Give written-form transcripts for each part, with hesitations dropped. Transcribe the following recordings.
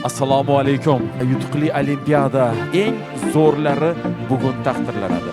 Assalomu alaykum. Yutuqli olimpiada eng zo'rlari bugun taqdirlanadi.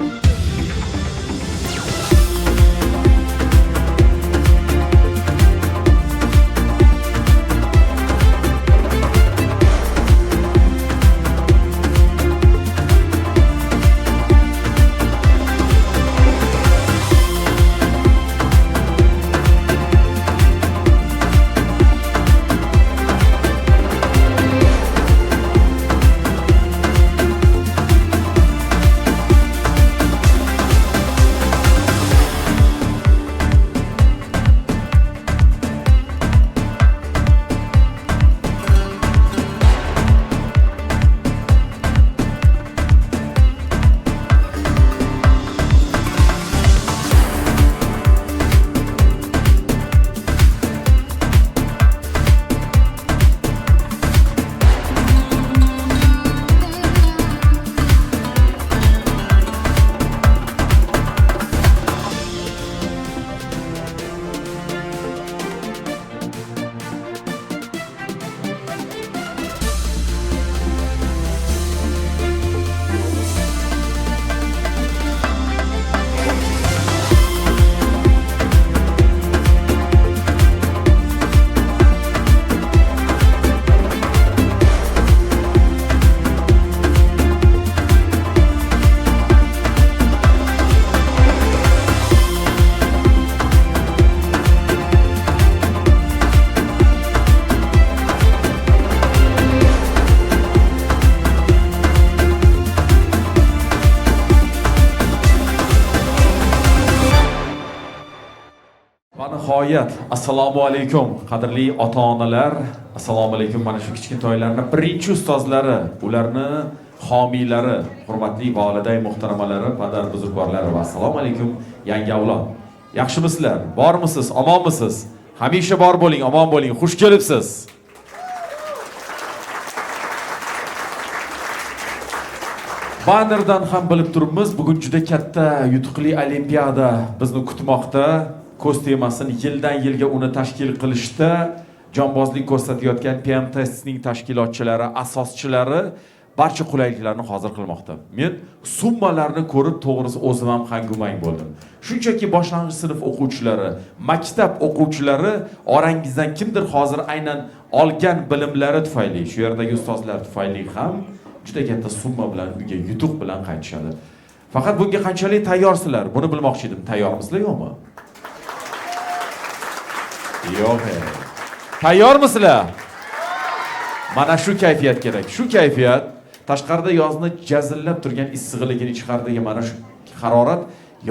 Va nihoyat, assalomu alaykum, qadrli ota-onalar, assalomu alaykum mana shu kichkintoylarning birinchi ustozlari, ularni homiylari, hurmatli voliday muhtaramalari, padar buzrukvorlari va assalomu alaykum yangi avlod. Yaxshimisizlar? Bormisiz? Omonmisiz? Hamisha bor bo'ling, omon bo'ling. Xush kelibsiz. Bannerdan ham bilib turibmiz, bugun juda katta yutuqli olimpiada bizni kutmoqda. Ko'z tegmasin, yildan yilga uni tashkil qilishda jonbozlik ko'rsatayotgan PM Testning tashkilotchilari, asoschilari barcha qulayliklarni hozir qilmoqda. Men summalarni ko'rib, to'g'risi o'zim ham hangumang bo'ldim. Shunchaki boshlang'ich sinf o'quvchilari, maktab o'quvchilari orangizdan kimdir hozir aynan olgan bilimlari tufayli, shu yerdagi ustozlar tufayli ham juda katta summa bilan uyga yutuq bilan qaytishadi. Faqat bunga qanchalik tayyorsizlar? Buni bilmoqchi edim. Tayyormisizlar yo'qmi? Yo'q. Tayyormisizlar? Mana shu kayfiyat kerak. Shu kayfiyat tashqarida yozni jazillab turgan issig'ligini, ichkaridagi mana shu harorat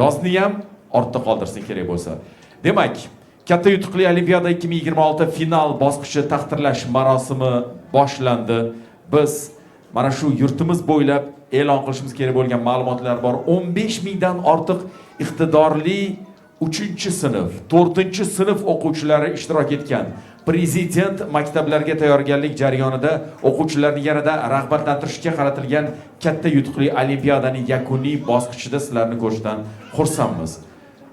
yozni ham ortda qoldirsin kerak bo'lsa. Demak, katta yutuqli olimpiada 2026 final bosqichi taqdirlash marosimi boshlandi. Biz mana shu yurtimiz bo'ylab e'lon qilishimiz kerak bo'lgan ma'lumotlar bor. 15 mingdan ortiq iqtidorli 3-sinf, 4-sinf o'quvchilari ishtirok etgan prezident maktablarga tayyorgarlik jarayonida o'quvchilarni yanada rag'batlantirishga qaratilgan katta yutuqli olimpiadaning yakuniy bosqichida sizlarni ko'rishdan xursandmiz.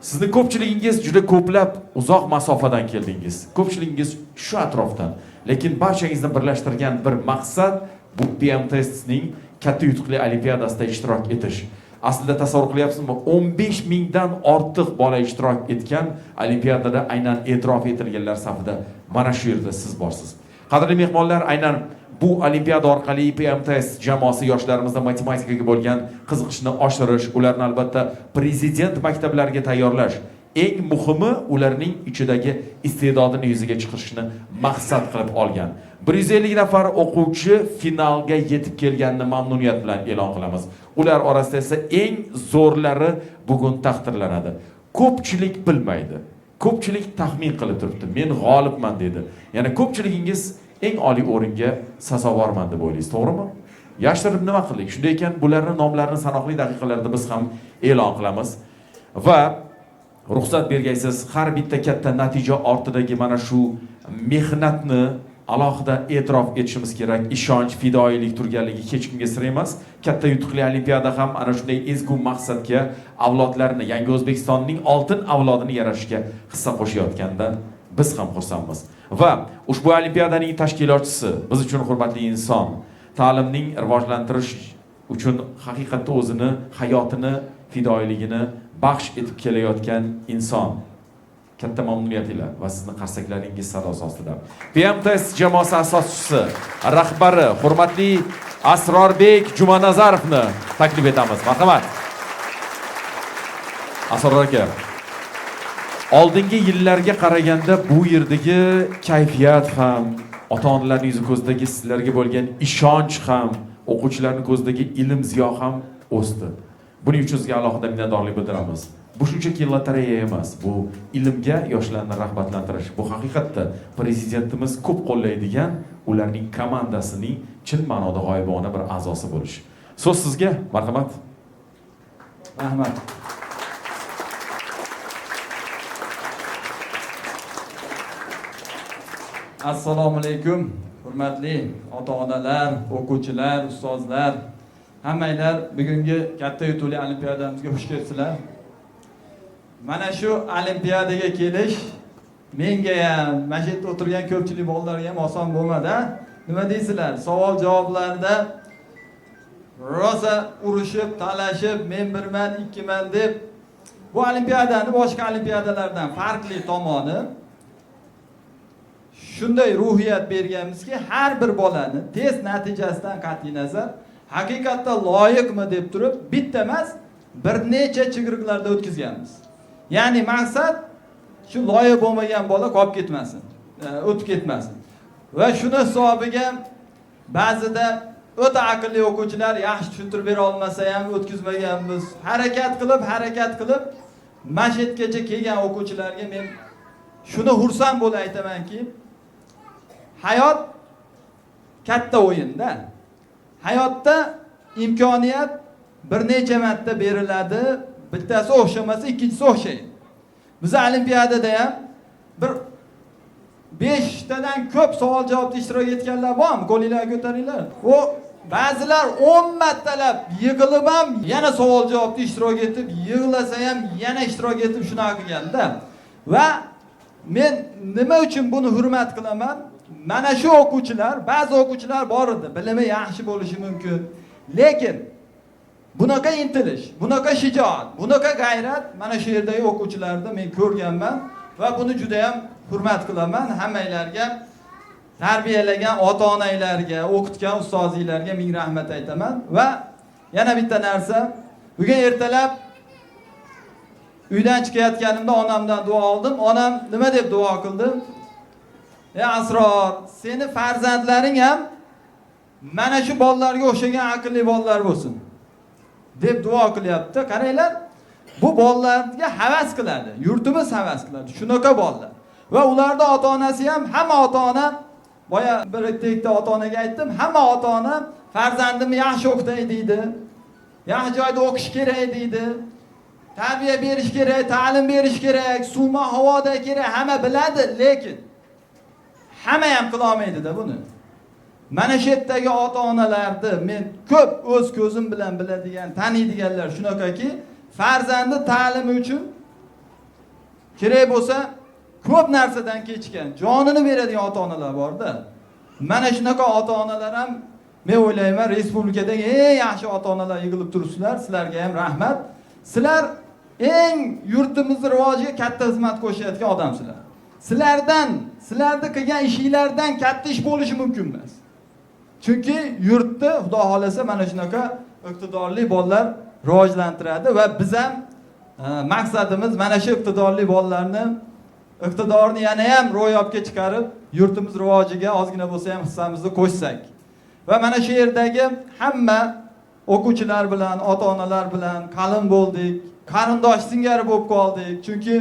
Sizni ko'pchiligingiz juda ko'plab uzoq masofadan keldingiz. Ko'pchiligingiz shu atrofdan. Lekin barchangizni birlashtirgan bir maqsad bu PM Testning katta yutuqli olimpiadasida ishtirok etish. Aslida tasavvur qilyapsizmi? 15 mingdan ortiq bola ishtirok etgan olimpiadada aynan e'tirof etilganlar safida mana shu yerda siz borsiz. Qadrli mehmonlar, aynan bu olimpiada orqali PM Test jamoasi yoshlarimizda matematikaga bo'lgan qiziqishni oshirish, ularni albatta prezident maktablariga tayyorlash, eng muhimi ularning ichidagi iste'dodini yuzaga chiqarishni maqsad qilib olgan. 150 nafar o'quvchi finalga yetib kelganini mamnuniyat bilan e'lon qilamiz. Ular orasida esa eng zo'rlari bugun taqdirlanadi. Ko'pchilik bilmaydi. Ko'pchilik taxmin qilib turibdi. Men g'olibman dedi. Ya'ni ko'pchiligingiz eng oliy o'ringa sazovorman deb o'ylaysiz, to'g'rimi? Yashirib nima qildik? Shunday ekan, bularning nomlarini sanoqli daqiqalarda biz ham e'lon qilamiz. Va ruxsat bergaysiz, har bitta katta natija ortidagi mana shu mehnatni alohida e'tirof etishimiz kerak. Ishonch, fidoyilik turganligi hech kimga sir emas. Katta yutuqli olimpiada ham ana shunday ezgu maqsadga avlodlarni, yangi O'zbekistonning oltin avlodini yaratishga hissa qo'shayotganda biz ham xursandmiz. Va ushbu olimpiadaning tashkilotchisi, biz uchun hurmatli inson, ta'limning rivojlantirish uchun haqiqatda o'zini hayotini, fidoyiligini baxsh etib kelayotgan inson. Katta mamnuniyatlar va sizni qarsaklaringiz sadosi ostida. PM Test jamoasi asoschisi, rahbari, hurmatli Asrorbek Jumanazarovni taklif etamiz. Marhamat. Asror aka, oldingi yillarga qaraganda bu yerdagi kayfiyat ham, ota-onalarning yuzi ko'zidagi sizlarga bo'lgan ishonch ham, o'quvchilarning ko'zidagi ilm ziyo ham o'sdi. Buning uchun sizga alohida minnatdorlik bildiramiz. Bu shunchaki lotereya emas, bu ilmga yoshlarni rag'batlantirish. Bu haqiqatda prezidentimiz ko'p qo'llaydigan ularning komandasining chin ma'noda g'oyibona bir a'zosi bo'lish. So'z sizga, marhamat. Rahmat. Assalomu alaykum, hurmatli ota-onalar, o'quvchilar, ustozlar. Hammanglar bugungi katta yutuqli olimpiadamizga xush kelibsizlar. Mana shu olimpiadaga kelish menga ham, mana shu yerda o'tirgan ko'pchilik bolalarga ham oson bo'lmadi. Nima deysizlar? Savol javoblarda rosa urushib, talashib, men birman, ikkiman deb bu olimpiadani boshqa olimpiadalardan farqli tomoni shunday ruhiyat berganmizki, har bir bolani test natijasidan qat'iy nazar haqiqatda loyiqmi deb turib, bitta emas, bir necha chigiriklarda o'tkazganmiz. Ya'ni maqsad shu loyiq bo'lmagan bola qolib ketmasin, o'tib ketmasin. Va shuni hisobiga ba'zida o'ta aqlli o'quvchilar yaxshi tushuntirib bera olmasa ham o'tkazmaganmiz. Harakat qilib mana shu yergacha kelgan o'quvchilarga men shuni xursand bo'lib aytamanki, hayot katta o'yinda. Hayotda imkoniyat bir necha marta beriladi, bittasi o'xshamasa ikkinchisi o'xshaydi. Biz olimpiadada ham bir 5 tadan ko'p savol javobda ishtirok etganlar bormi? Qo'linglarni ko'taringlar. U ba'zilar 10 martalab yig'ilib ham yana savol javobda ishtirok etib, yig'lasa ham yana ishtirok etib shunaqa qilganda. Va men nima uchun buni hurmat qilaman? Mana shu o'quvchilar, ba'zi o'quvchilar bor edi, bilimi yaxshi bo'lishi mumkin, lekin bunaqa intilish, bunaqa shijoat, bunaqa g'ayrat mana shu yerdagi o'quvchilarda men ko'rganman va buni juda ham hurmat qilaman. Hammanglarga, tarbiyalagan ota-onanglarga, o'qitgan ustozinglarga ming rahmat aytaman. Va yana bitta narsa, bugun ertalab uydan chiqayotganimda onamdan duo oldim. Onam nima deb duo qildi? Ey Asror, seni farzandlaring ham mana shu bolalarga o'xshagan aqlli bolalar bo'lsin deb duo qilyapti. Qaranglar, bu bolalarga havas qiladi, yurtimiz havas qiladi shunaqa bolalar. Va ularda ota-onasi ham, hamma ota-ona, boya bir ikkita ota-onaga aytdim, hamma ota-ona farzandimni yaxshi o'qitay deydi, yaxshi joyda o'qish kerak deydi, tarbiya berish kerak, ta'lim berish kerak, suvma havoda kerak, hamma biladi, lekin hamma ham qila olmaydi-da buni. Mana shu yerdagi ota-onalarni men ko'p o'z ko'zim bilan biladigan, taniydiganlar shunaqaki, farzandi ta'limi uchun kerak bo'lsa ko'p narsadan kechgan, jonini beradigan ota-onalar bor-da. Mana shunaqa ota-onalar ham men o'ylayman respublikadagi eng yaxshi ota-onalar yig'ilib turibsizlar, sizlarga ham rahmat. Sizlar eng yurtimizni rivojiga katta xizmat qo'shayotgan odamsizlar. Sizlardan, sizlarni qilgan ishinglardan katta ish bo'lishi mumkin emas. Chunki yurtni Xudo xolasa mana shunaqa iqtidorli bolalar rivojlantiradi va biz ham maqsadimiz mana shu iqtidorli bolalarni iqtidorni yana ham ro'yobga chiqarib, yurtimiz rivojiga ozgina bo'lsa ham hissamizni qo'shsak. Va mana shu yerdagi hamma o'quvchilar bilan, ota-onalar bilan qalin bo'ldik, qarindosh singari bo'lib qoldik. Chunki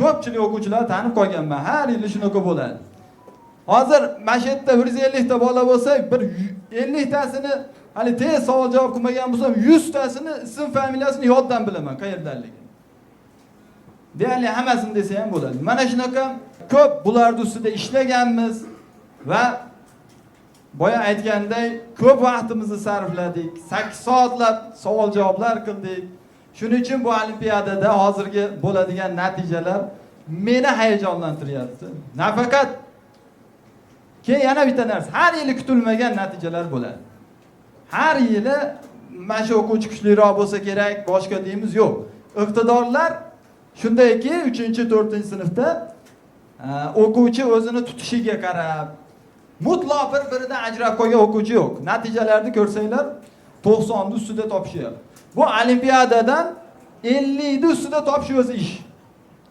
ko'pchilik o'quvchilar tanib qolganman, har yili shunaqa bo'ladi. Hozir mana shu yerda 150 ta bola bo'lsa, bir 50 tasini hali tez savol javob qilmagan bo'lsam, 100 tasini ism familiyasini yoddan bilaman, qayerdanligini. Deyarli hammasini desa ham bo'ladi. Mana shunaqa ko'p bularning ustida ishlaganmiz va boya aytganday ko'p vaqtimizni sarfladik, 8 soatlab savol javoblar qildik. Shuning uchun bu olimpiadada hozirgi bo'ladigan natijalar meni hayajonlantiryapti. Nafaqat Keyin yana bitta narsa, har yili kutilmagan natijalar bo'ladi. Har yili mana shu o'quvchi kuchliroq bo'lsa kerak, boshqa deymiz, yo'q. Iqtidorlar shundayki, 3-4-sinfda o'quvchi o'zini tutishiga qarab mutlaq bir-biridan ajrab qolgan o'quvchi yo'q. Natijalarni ko'rsanglar 90 ni ustida topishyapti. Bu olimpiadadan 50 ni ustida topish o'zi ish.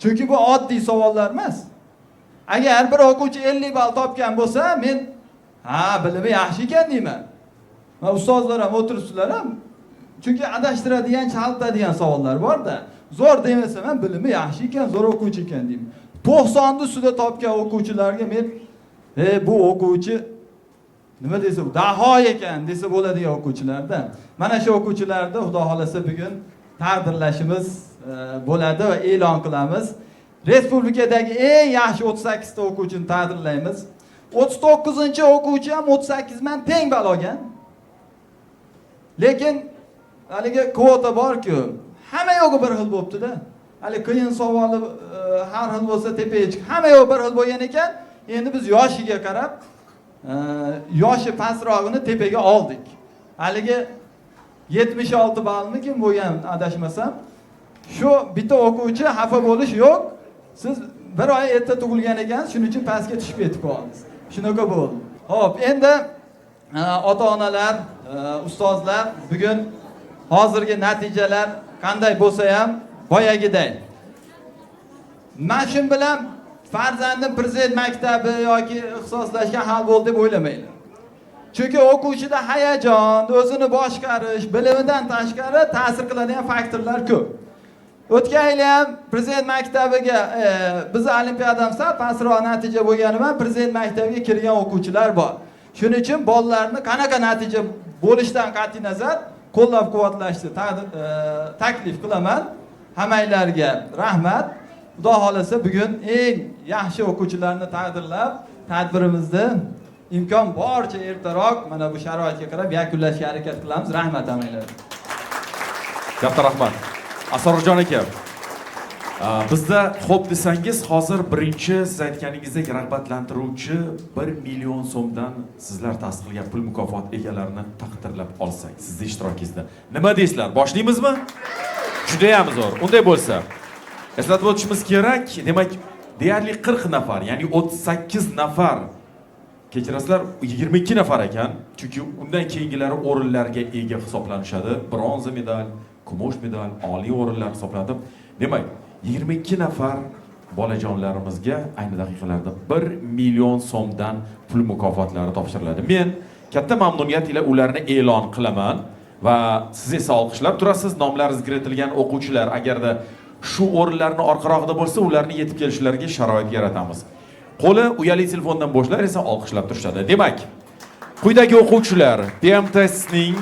Chunki bu oddiy savollar emas. Agar bir o'quvchi 50 ball topgan bo'lsa, men ha, bilimi yaxshi ekan deyman. Va ustozlar ham o'tiribsizlar ham, chunki adashtiradigan, chalg'itadigan savollar bor-da. Zo'r demasam ham bilimi yaxshi ekan, zo'r o'quvchi ekan deyman. 90 ni ustida topgan o'quvchilarga men bu o'quvchi nima desa, daho ekan desa bo'ladigan o'quvchilarda. Mana shu o'quvchilarni Xudo xolasa bugun taqdirlashimiz bo'ladi va e'lon qilamiz. Respublikadagi eng yaxshi 38 ta o'quvchini taqdirlaymiz. 39-o'quvchi ham 38 bilan teng ball olgan. Lekin haligi kvota bor-ku, hamma yo'g'i bir xil bo'pti-da. Hali qiyin savoli har xil bo'lsa tepaga chiq, hamma yo'q bir xil bo'lgan ekan. Endi biz yoshiga qarab, yoshi pastrog'ini tepaga oldik. Haligi 76 ballmi kim bo'lgan adashmasam, shu bitta o'quvchi xafa bo'lish yo'q. Siz bir oy erta tug'ilgan ekansiz, shuning uchun pastga tushib ketib qoldingiz. Shunaqa bo'ldi. Xo'p, endi ota-onalar, ustozlar, bugun hozirgi natijalar qanday bo'lsa ham boyagiday. Mana shu bilan farzandim prezident maktabi yoki ixtisoslashgan hal bo'ldi deb o'ylamanglar. Chunki o'quvchida hayajon, o'zini boshqarish, bilimidan tashqari ta'sir qiladigan faktorlar ko'p. O'tgan yili ham prezident maktabiga biz olimpiadamiz sal pastroq natija bo'lgani bilan prezident maktabiga kirgan o'quvchilar bor. Shuning uchun bolalarni qanaqa natija bo'lishidan qat'iy nazar qo'llab-quvvatlashni taklif qilaman. Hammanglarga rahmat. Xudo xolasa bugun eng yaxshi o'quvchilarni taqdirlab, tadbirimizni imkon boricha ertaroq mana bu sharoitga qarab yakunlashga harakat qilamiz. Rahmat hammanglarga. Katta rahmat. Asrorjon aka, bizda xo'p desangiz, hozir birinchi siz aytganingizdek rag'batlantiruvchi 1 million so'mdan sizlar ta'sis qilgan pul mukofoti egalarini taqdirlab olsak, sizni ishtirokingizda. Nima deysizlar? Boshlaymizmi? Juda ham zo'r. Unday bo'lsa, eslatib o'tishimiz kerak, demak, deyarli 40 nafar, ya'ni 38 nafar, kechirasizlar, 22 nafar ekan, chunki undan keyingilari o'rinlarga ega hisoblanishadi. Bronza medal, kumush medal, oliy o'rinlar hisoblanadi. Demak, 22 nafar bolajonlarimizga ayni daqiqalarda 1 million so'mdan pul mukofotlari topshiriladi. Men katta mamnuniyat ila ularni e'lon qilaman va siz esa olqishlab turasiz. Nomlari zikr etilgan o'quvchilar agarda shu o'rinlarni orqarog'ida bo'lsa, ularni yetib kelishlariga sharoit yaratamiz. Qo'li uyali telefondan bo'shlar esa olqishlab turishadi. Demak, quyidagi o'quvchilar PMTSning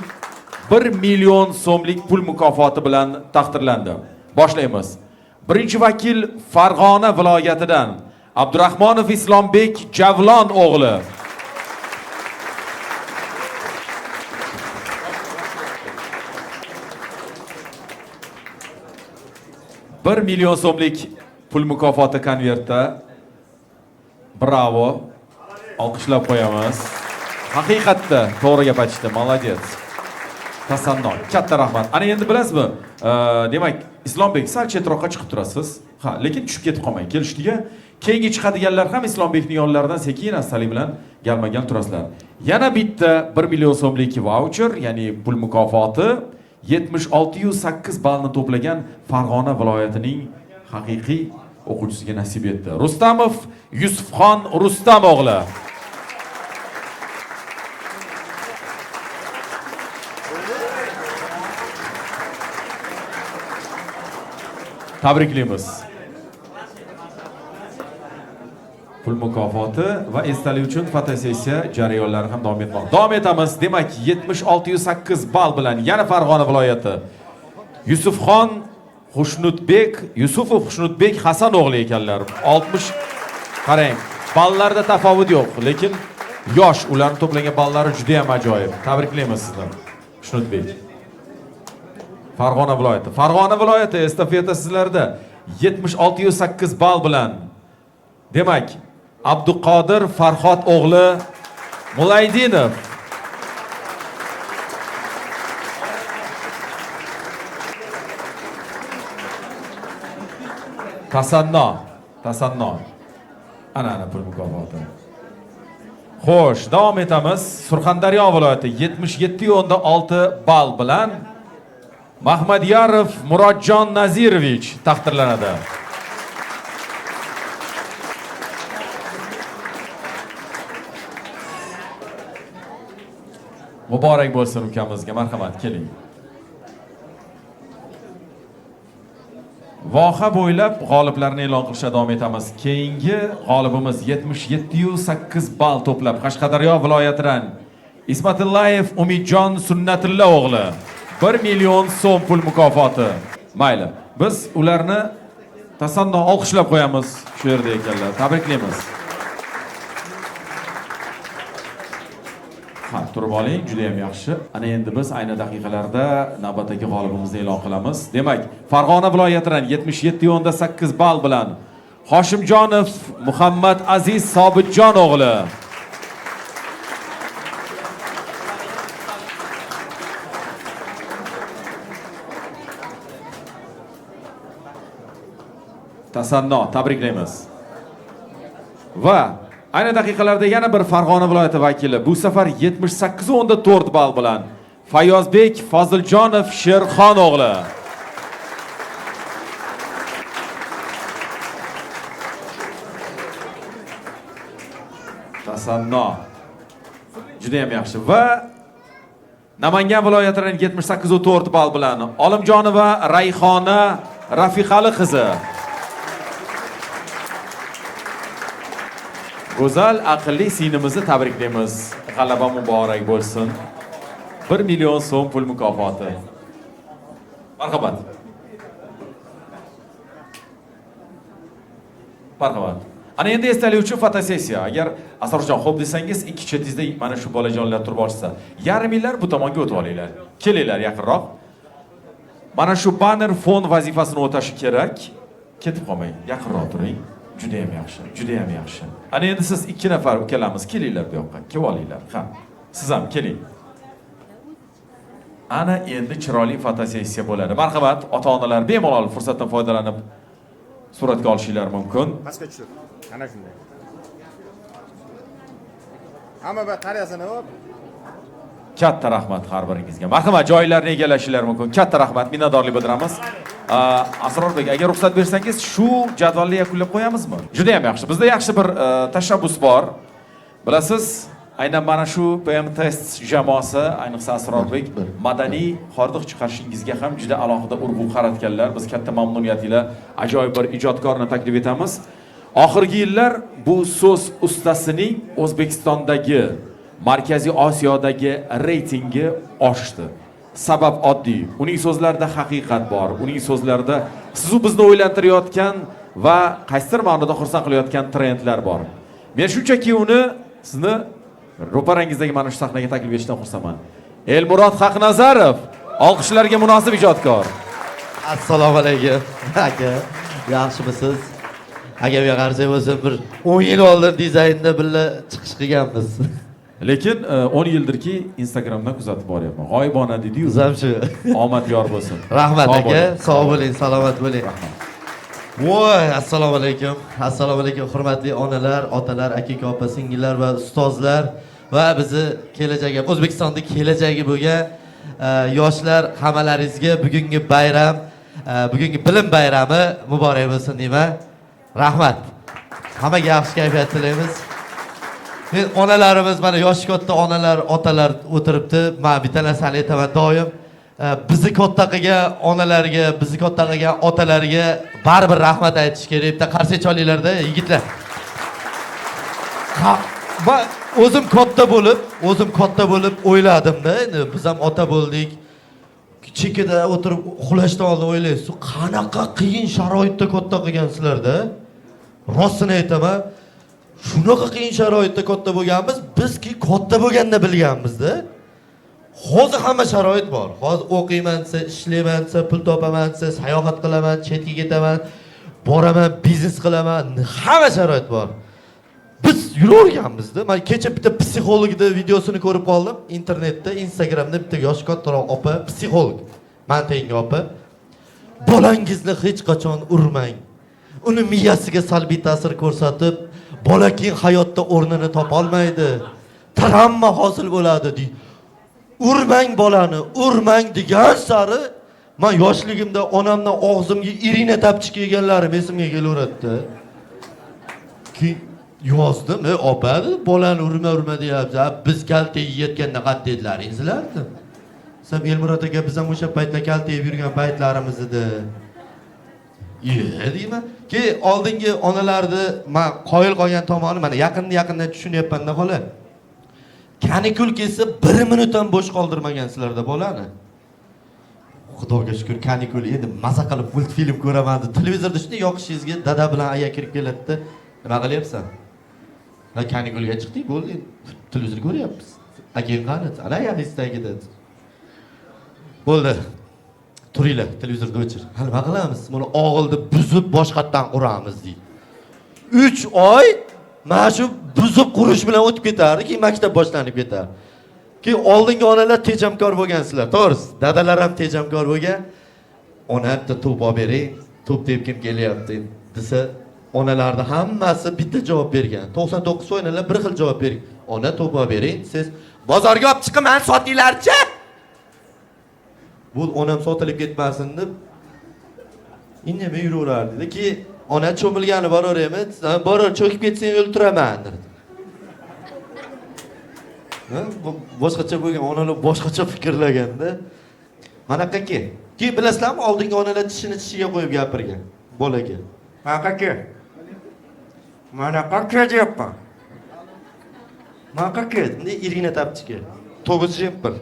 1 million so'mlik pul mukofoti bilan taqdirlandi. Boshlaymiz. Birinchi vakil Farg'ona viloyatidan Abdurahmonov Islombek Javlon o'g'li. Bir million so'mlik pul mukofoti konvertda. Bravo. Olqishlab qo'yamiz. Haqiqatda to'g'ri gap aytishdi. Молодец. Tasanno. Katta rahmat. Ana endi bilasizmi? Demak, Islombek sal chetroqqa chiqib turasiz. Ha, lekin tushib ketib qolmang. Kelishdiga. Keyingi chiqadiganlar ham Islombekning yonlaridan sekin astalik bilan galma-gal turasizlar. Yana bitta 1 million so'mlik voucher, ya'ni pul mukofoti 76.8 ballni to'plagan Farg'ona viloyatining haqiqiy o'quvchisiga nasib etdi. Rustamov Yusufxon Rustam o'g'li. Tabriklaymiz. Pul mukofoti va esdalik uchun fotosessiya jarayonlari ham davom etmoqda. Davom etamiz. Demak, 76.8 ball bilan yana Farg'ona viloyati Yusufxon Xushnudbek, Yusufov Xushnudbek Hasan o'g'li ekanlar. 60, qarang, ballarda tafovut yo'q, lekin yosh, ularning to'plagan ballari juda ham ajoyib. Tabriklaymiz sizni, Xushnudbek. Farg'ona viloyati. Farg'ona viloyati estafeta sizlarda 76.8 ball bilan. Demak, Abduqodir Farhod o'g'li Mulaydinov. Tasanno, tasanno. Ana pul mukofoti. Xo'sh, davom etamiz. Surxondaryo viloyati 77.6 ball bilan Mahmadyarov Murodjon Nazirovich taqdirlanadi. Muborak bo'lsin ukamizga, marhamat, keling. Voha bo'ylab g'oliblarni e'lon qilishda davom etamiz. Keyingi g'olibimiz 77.8 ball to'plab Qashqadaryo viloyatidan Ismatillayev Umidjon Sunnatilla o'g'li 1 million so'm pul mukofoti. Mayli, biz ularni tasanno olqishlab qo'yamiz shu yerda ekanlar. Tabriklaymiz. Ha, turib oling, juda ham yaxshi. Ana endi biz ayni daqiqalarda navbatdagi g'olibimizni e'lon qilamiz. Demak, Farg'ona viloyatidan 77.8 ball bilan Hoshimjonov Muhammad Aziz Sobitjon o'g'li. Tasanno, tabriklaymiz. Va ayni daqiqalarda yana bir Farg'ona viloyati vakili, bu safar 78.4 ball bilan Fayozbek Foziljonov Sherxon o'g'li. Tasanno. Juda ham yaxshi. Va Namangan viloyatidan 78.4 ball bilan Olimjonova Rayhona Rafiqali qizi. Go'zal aqlli singlimizni tabriklaymiz. G'alaba muborak bo'lsin. 1 million so'm pul mukofoti. Marhamat. Marhamat. Ana endi esdalik uchun fotosessiya. Agar Asrorjon xo'p desangiz, ikki chetingizda mana shu bolajonlar turib olishsa, yarim yillar bu tomonga o'tib olinglar. Kelinglar yaqinroq. Mana shu banner fon vazifasini o'tashi kerak. Ketib qolmang, yaqinroq turing. Juda ham yaxshi, juda ham yaxshi. Ana endi siz ikki nafar ukalamiz, kelinglar bu yoqqa, kelib olinglar. Ha, siz ham keling. Ana endi chiroyli fotosessiya bo'ladi. Marhamat, ota-onalar bemalol fursatdan foydalanib suratga olishinglar mumkin. Pastga tushir. Ana shunday. Hamma bir qarasini hop. Katta rahmat har biringizga. Marhamat, joylarni egallashinglar mumkin. Katta rahmat, minnatdorlik bildiramiz. Asrorbek, agar ruxsat bersangiz, shu jadvalni yakunlab qo'yamizmi? Juda ham yaxshi. Bizda yaxshi bir tashabbus bor. Bilasiz, aynan mana shu PM Test jamoasi, ayniqsa Asrorbek, madaniy hordiq chiqarishingizga ham juda alohida urg'u qaratganlar. Biz katta mamnuniyat ila ajoyib bir ijodkorni taklif etamiz. Oxirgi yillar bu so'z ustasining O'zbekistondagi, Markaziy Osiyodagi reytingi oshdi. Sabab oddiy. Uning so'zlarida haqiqat bor. Uning so'zlarida sizu bizni o'ylantirayotgan va qaysidir ma'noda xursand qilayotgan trendlar bor. Men shunchaki uni sizni ro'parangizdagi mana shu sahnaga taklif etishdan xursandman. Elmurod Haqnazarov, olqishlarga munosib ijodkor. Assalomu alaykum aka, yaxshimisiz? Aka, bu qarsak bo'lsa bir 10 yil oldin dizaynda birga chiqish qilganmiz. Lekin 10 yildirki Instagramdan kuzatib boryapman. G'oyibona dedi-yu. Biz ham shu. Omad yor bo'lsin. Rahmat Sog' aka, bo'ling. Sog' bo'ling, salomat bo'ling. Rahmat. Voy, assalomu alaykum. Assalomu alaykum hurmatli onalar, otalar, aka opa, singillar va ustozlar va bizni kelajagi, O'zbekistonda kelajagi bo'lgan yoshlar, hammalaringizga bugungi bayram, bugungi bilim bayrami muborak bo'lsin deyman. Rahmat. Hammaga yaxshi kayfiyat tilaymiz. Men onalarimiz, mana yoshi katta onalar, otalar o'tiribdi. Men bitta narsani aytaman doim. Bizni katta qilgan onalarga, bizni katta qilgan otalarga baribir rahmat aytish kerak. Bitta qarsak chalinglarda, yigitlar. Ha, va o'zim katta bo'lib, o'yladim-da, endi biz ham ota bo'ldik. Chekada o'tirib uxlashdan oldin o'ylaysiz, qanaqa qiyin sharoitda katta qilgansizlar-da. Rostini aytaman. Shunaqa qiyin sharoitda katta bo'lganmiz, bizki katta bo'lganda bilganmiz-da. Hozir hamma sharoit bor. Hozir o'qiyman desa, ishlayman desa, pul topaman desa, sayohat qilaman, chetga ketaman, boraman, biznes qilaman, hamma sharoit bor. Biz yuraverganmizda. Man kecha bitta psixologni videosini ko'rib qoldim internetda, Instagramda bitta yoshi kattaroq opa, psixolog, man tengi opa. Bolangizni hech qachon urmang. Uni miyasiga salbiy ta'sir ko'rsatib, bola keyin hayotda o'rnini topolmaydi. Travma hosil bo'ladi deydi. Urmang bolani, urmang degan sari man yoshligimda onamdan og'zimga irina tapchik yeganlarim esimga kelaveradida. Keyin yozdim, "Ey opa, bolani urma urma deyapsiz. Biz kalta yeyotganda qayerda edilaring sizlar?" dedim. Desam, Elmurod aka, biz ham o'sha paytda kalta yeb yurgan paytlarimiz edi. Iye deyman. Keyin oldingi onalarni man qoyil qolgan tomoni mana yaqinda tushunyapman-da xola. Kanikul kelsa 1 minut ham bo'sh qoldirmagansizlarda bolani. Xudoga shukur kanikul endi maza qilib multfilm ko'raman deb televizorda shunday yoqishingizga dada bilan aya kirib keladida, nima qilyapsan? Ha, kanikulga chiqdik, bo'ldi, televizor ko'ryapmiz. Akang qani? Ana yaqingizdagida. Bo'ldi. Turinglar, televizorni o'chir. Ha, nima qilamiz? Buni og'ilni buzib boshqatdan quramiz deydi. 3 oy mana shu buzib qurish bilan o'tib ketardi, keyin maktab boshlanib ketardi. Keyin oldingi onalar tejamkor bo'lgansizlar, to'g'risi. Dadalar ham tejamkor bo'lgan. Ona bitta to'p olib bering, to'p tepkim kelyapti desa, onalarni hammasi bitta javob bergan. 99 onalar bir xil javob bergan. Ona to'p olib bering desangiz, bozorga olib chiqaman, sotinglarchi. Bu onam sotilib ketmasin deb indamay yuraverardi. Keyin ona cho'milgani boraveraymi? Boror, cho'kib ketsang o'ltiraman dedi. Boshqacha bo'lgan onalar boshqacha fikrlaganda. Manaqaki. Keyin bilasizlarmi, oldingi onalar tishini tishiga qo'yib gapirgan bolaga. Manaqaki. Manaqaki deyapman. Manaqaki, bunday irgina tapchika. To'g'iz jempir.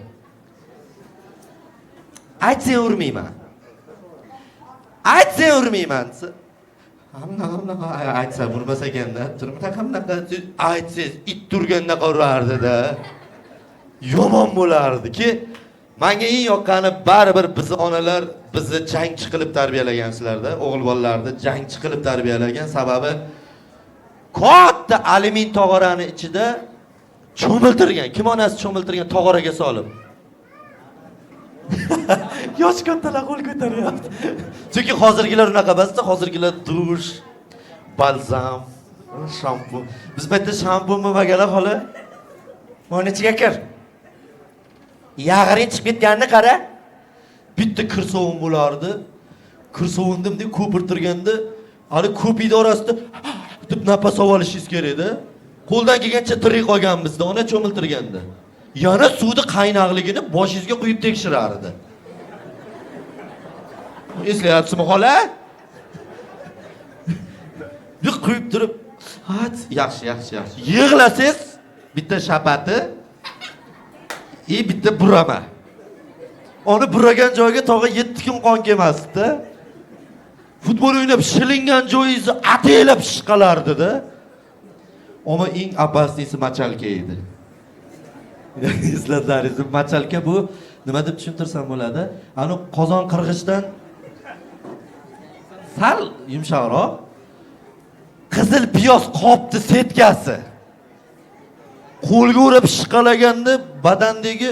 Aytsang urmayman. Aytsang urmayman desa, hamma aytsa urmas ekanda, hamma aytsangiz it turgandaqa urardi-da. Yomon bo'lardi-ki, menga eng yoqqani baribir bizni onalar bizni jangchi qilib tarbiyalagansizlarda, o'g'il bolalarni jangchi qilib tarbiyalagan. Sababi katta alyumin tog'orani ichida cho'miltirgan. Kim onasi cho'miltirgan tog'oraga solib? Yosh kattalar qo'l ko'taryapti. Chunki hozirgilar unaqa emasda, hozirgilar dush, balzam, shampun. Biz paytda shampun bo'lmaganlar xola. Mana ichiga kir. Yag'iring chiqib ketganini qara. Bitta kir sovun bo'lardi. Kir sovunni bunday ko'pirtirganda, hali ko'pikni orasida deb nafas olishingiz kerak edi. Qo'ldan kelgancha tirik qolganmizda, ona cho'miltirganda. Yana suvni qaynaqligini boshingizga quyib tekshirardi. Eslayapsizmi xola? Bir quyib turib, hat, yaxshi, yaxshi, yaxshi. Yig'lasangiz bitta shapati, bitta burama. Uni buragan joyga tog'a 7 kun qon kelmasdi. Futbol o'ynab shilingan joyingizni ataylab shishqalardi-da. Ammo eng опасный si machalka edi. Eslatlaringiz, machalka bu nima deb tushuntirsam bo'ladi? Ani qozon qirg'ichdan sal yumshoqroq qizil piyoz qopni setkasi. Qo'lga urib shishqalaganda badandagi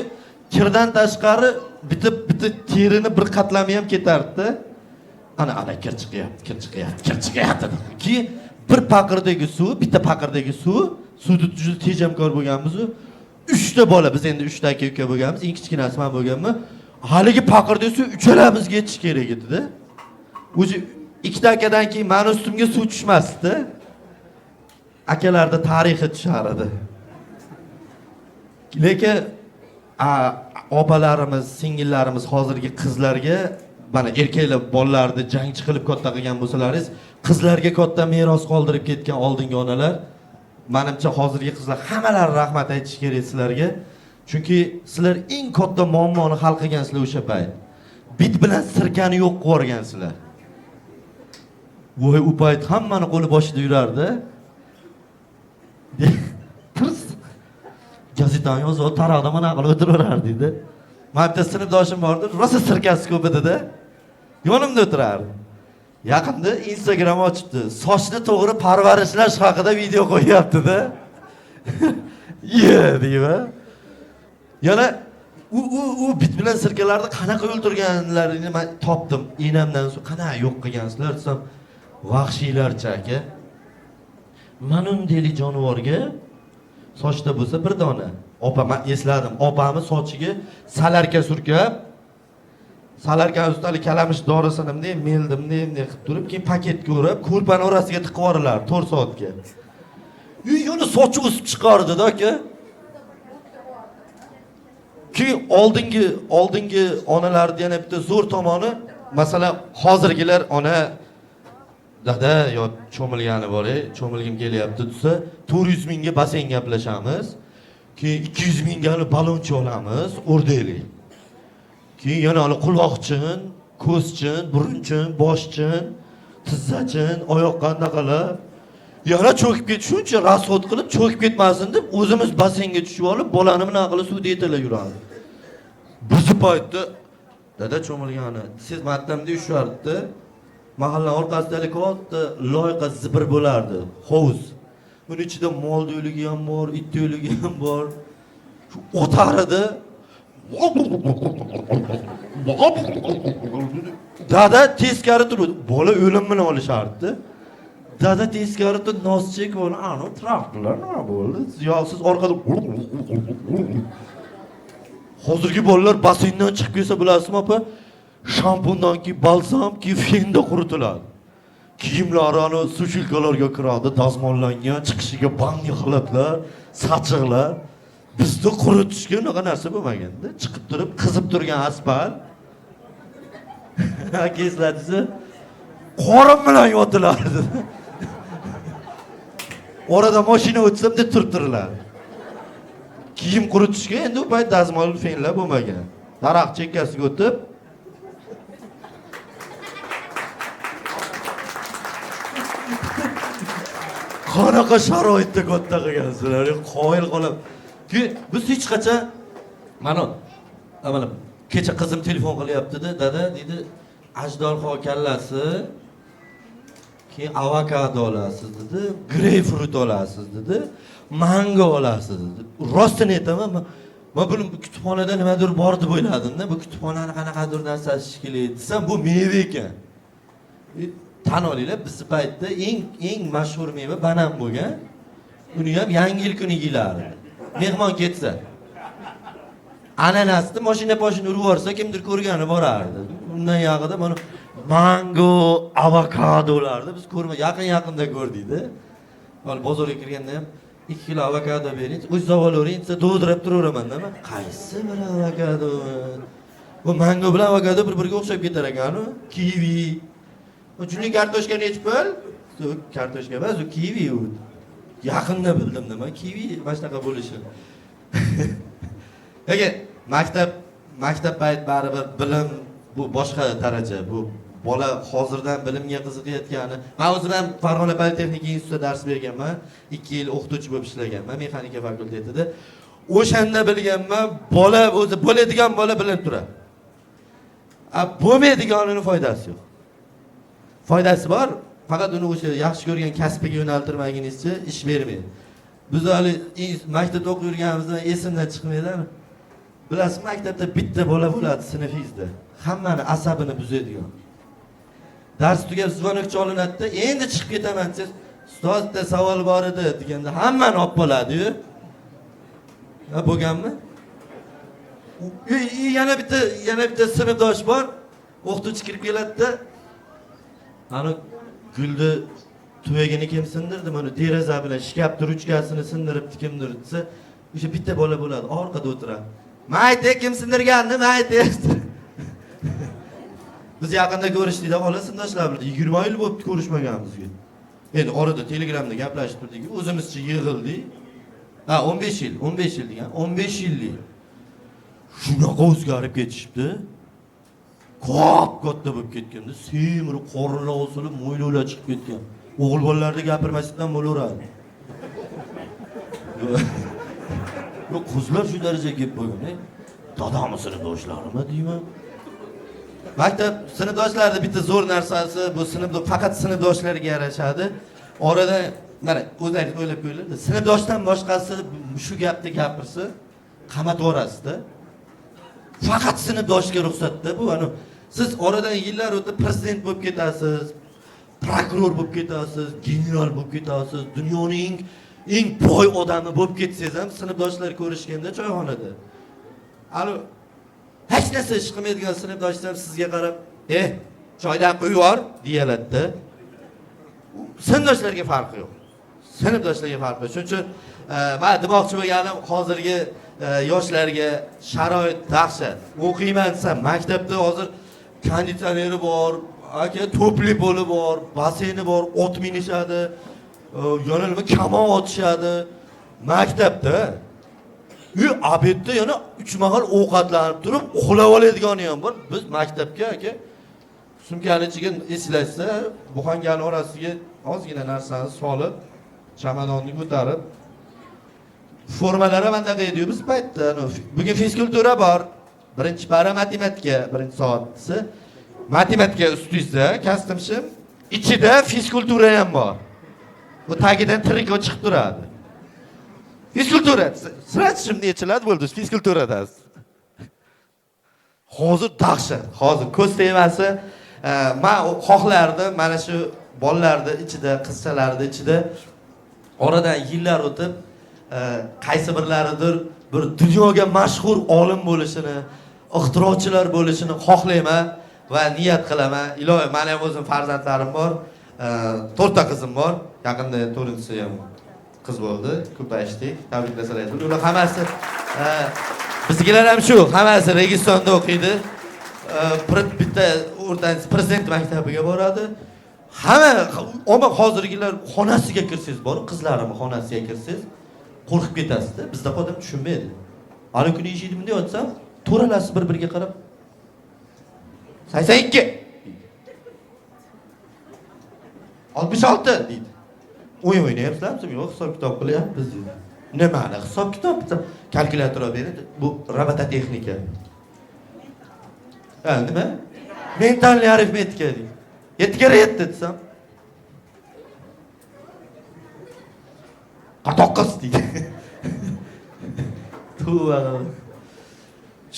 kirdan tashqari bitta bitta terini bir qatlami ham ketardi. Ana ana kir chiqyapti, kir chiqyapti, kir chiqyapti. Keyin bir paqirdagi suv, bitta paqirdagi suv, suvni juda tejamkor bo'lganmiz. 3 ta bola, biz endi 3 ta aka uka bo'lganmiz, eng kichkinasi men bo'lganman. Haligi paqirdagi suv uchalamizga yetish kerak edi-da. O'zi 2 ta akadan keyin meni ustimga suv tushmasdi. Akalarda tarixi tushar edi. Lekin opalarimiz, singillarimiz hozirgi qizlarga, mana erkaklar bolalarni jangchi qilib katta qilgan bo'lsalaringiz, qizlarga katta meros qoldirib ketgan oldingi onalar, menimcha hozirgi qizlar hammalari rahmat aytish kerak sizlarga. Chunki sizlar eng katta muammoni hal qilgansizlar o'sha payt. Bit bilan sirkani yo'q qilib yuborgansizlar. Voy, u payt hammani qo'li boshida yurardi. Tirs. Gazetani yozib, taroqda mana qilib o'tiraverardi. Mana bitta sinfdoshim bordi, rosa sirkasi ko'p edi-da. Yonimda o'tirardi. Yaqinda Instagram ochibdi. Sochni to'g'ri parvarishlash haqida video qo'yyapti-da. Ye, deyman. Yana u bit bilan sirkalarni qanaqa o'ldirganlarini men topdim. Enamdan so'ng qanaqa yo'q qilgansizlar desam, vahshiylarcha aka. Manundeli jonivorga sochda bo'lsa bir dona. Opa, men esladim. Opamni sochiga salarka surkab, salarkani ustida kalamish dorisini bunday meldim, bunday qilib turib, keyin paketga o'rab, ko'rpani orasiga tiqib yuborardi 4 soatga. Yana sochi o'sib chiqardi-da aka. Keyin oldingi onalarni yana bitta zo'r tomoni, masalan, hozirgilar ona dada yo cho'milgani bor, cho'milgim kelyapti desa, 400 mingga basseyn gaplashamiz. Keyin 200 mingga baloncha olamiz, o'rdaylik. Keyin yana quloqchin, ko'zchin, burunchin, boshchin, tizzachin, oyoq qandaqalar. Yana cho'kib ket, shuncha rasxod qilib cho'kib ketmasin deb o'zimiz basseynga tushib olib, bolani bunaqa qilib suvda yetalab yuradi. Bizni paytda dada cho'milgani, siz maktabda ushardi. Mahalla orqasida katta loyqa zibir bo'lardi, hovuz. Uni ichida mol o'ligi ham bor, it o'ligi ham bor. Shu o'taridi. Dada teskari turdi. Bola o'lim bilan olishardi. Dada teskari turdi, nos chekib olib, "Ana traktorlar nima bo'ldi?" Yo siz orqada. Hozirgi bolalar basseyndan chiqib kelsa bilasizmi opa, shampundan keyin balsam, keyin fenda quritiladi. Kiyimlari ana sushilkalarga kiradi, dazmollangan, chiqishiga bangi xalatlar, sachiqlar. Bizda quritishga unaqa narsa bo'lmaganda, chiqib turib, qizib turgan asfalt. Aka eslatsa, qorin bilan yotilardi. Orada mashina o'tsa deb turib turiladi. Kiyim quritishga endi u payt dazmol fenlar bo'lmagan. Daraxt chekkasiga o'tib, qanaqa sharoitda katta qilgansizlar, qoyil qolib. Biz hech qachon mana kecha qizim telefon qilyapti-da, dada deydi, ajdorho kallasi, keyin avokado olasiz dedi, greypfrut olasiz dedi, mango olasiz dedi. Rostini aytaman, men buni kutubxonada nimadir bor deb o'yladim-da, bu kutubxonani qanaqadir narsasi shekilli desam, bu meva ekan. Tan olinglar, bizni paytda eng mashhur meva banan bo'lgan. Uni ham yangi yil kuni yeyilardi. Mehmon ketsa. Ananasni mashina boshini urib yuborsa, kimdir ko'rgani borardi. Undan yog'ida mana mango, avokadolarni biz ko'rma, yaqin-yaqinda ko'rdik-da. Hali bozorga kirganda ham 2 kilo avokado bering, o'z savolavering desa, dovdirab turaveraman-da men. Qaysi bir avokado? Bu mango bilan avokado bir-biriga o'xshab ketar ekan-u. Kivi. Uchunli kartoshka nechi pul? Kartoshka emas, u kivi u. Yaqinda bildim nima kivi mana shunaqa bo'lishini. Lekin maktab payt baribir bilim bu boshqa daraja. Bu bola hozirdan bilimga qiziqayotgani. Men o'zim ham Farg'ona Politexnika institutida dars berganman. 2 yil o'qituvchi bo'lib ishlaganman mexanika fakultetida. O'shanda bilganman, bola o'zi bo'ladigan bola bilinib turadi. A bo'lmaydiganining foydasi yo'q. Foydasi bor, faqat uni o'sha yaxshi ko'rgan kasbiga yo'naltirmagunizcha ish bermaydi. Biz hali maktabda o'qib yurganimizda esimdan chiqmaydi. Bilasizmi, maktabda bitta bola bo'ladi sinfingizda. Hammani asabini buzadigan. Dars tugab zvonok chalinadi-da, endi chiqib ketaman desiz, ustoz bitta savol bor edi deganda hammani olib qoladi-yu. Ha, bo'lganmi? Yana bitta sinfdosh bor. O'qituvchi kirib keladi-da, ana gulni tuvagini kim sindirdi? Mana deraza bilan shkafni ruchkasini sindiribdi kimdir desa, o'sha bitta bola bo'ladi, orqada o'tiradi. Men aytay kim sindirganini, men aytay. Biz yaqinda ko'rishdik-da, xola sinfdoshlar bilan 20 yil bo'libdi ko'rishmaganimizga. Endi orada Telegramda gaplashib turdik, o'zimizcha yig'ildik. Ha, 15 yil, 15 yil degan, 15 yillik. Shunaqa o'zgarib ketishibdi. Kop-katta bo'lib ketganda, semirib, qorinlar osilib, mo'ylovlar chiqib ketgan. O'g'il bolalarda gapirmaslikdan bo'laveradi. Yo'q, qizlar shu darajaga kelib qo'ygan. Dadamni sinfdoshlarimi deyman. Maktab sinfdoshlarni bitta zo'r narsasi bu sinf faqat sinfdoshlarga yarashadi. Orada mana o'zlaringiz o'ylab ko'ringlar, sinfdoshdan boshqasi shu gapni gapirsa qamatib yuborasizda. Faqat sinfdoshga ruxsatda bu. Ani siz oradan yillar o'tib prezident bo'lib ketasiz, prokuror bo'lib ketasiz, general bo'lib ketasiz, dunyoning eng boy odami bo'lib ketsangiz ham sinfdoshlar ko'rishganda choyxonada alo hech narsa ish qilmaydigan sinfdoshlar ham sizga qarab, choydan quyib yubor deyaladida. Sinfdoshlarga farqi yo'q. Sinfdoshlarga farqi yo'q. Shuning uchun men demoqchi bo'lganim hozirgi yoshlarga sharoit dahshat. O'qiyman desam, maktabda hozir konditsioneri bor, aka to'pli poli bor, basseyni bor, ot minishadi, yana nima kamon otishadi maktabda. Uy obedda yana 3 mahal ovqatlanib turib uxlab oladigani ham bor. Biz maktabga aka sumkani ichiga eslashsa, buxangani orasiga ozgina narsani solib, chamadonni ko'tarib, formalar ham anaqa edi biz paytda. Bugun fizkultura bor. Birinchi para matematika, birinchi soatsi. Matematika ustingizda kostyum-shim, ichida fizkultura ham bor. Bu tagidan triko chiqib turadi. Fizkultura, siraj shimni yechiladi bo'ldi, fizkulturadasiz. Hozir dahshat, hozir ko'z tegmasi. Men xohlardim mana shu bolalarni ichida, qizchalarni ichida oradan yillar o'tib qaysi birlaridir bir dunyoga mashhur olim bo'lishini, ixtirochilar bo'lishini xohlayman va niyat qilaman. Iloyim, meni ham o'zim farzandlarim bor. 4 ta qizim bor. Yaqinda 4-chisi ham qiz bo'ldi, ko'payishdik. Tabriklasalar. Ular hammasi biznikilar ham shu, hammasi Registonda o'qiydi. Bitta o'rtanchisi prezident maktabiga boradi. Hamma omma hozirgilar xonasiga kirsangiz bor, qizlarimni xonasiga kirsangiz qo'rqib ketasizda. Bizda odam tushunmaydi. Ana kuni eshikni bunday ochsam, to'ralasi bir-biriga qarab 82 66 deydi. O'yin o'ynayapsizlarmi? Yo'q, hisob kitob qilyapmiz deydi. Nimani hisob kitob? Kalkulyator olib beradi. Bu robototexnika. Ha, nima? Mentalniy arifmetika deydi. 7 kere 7 desam. 49 deydi. Tavba.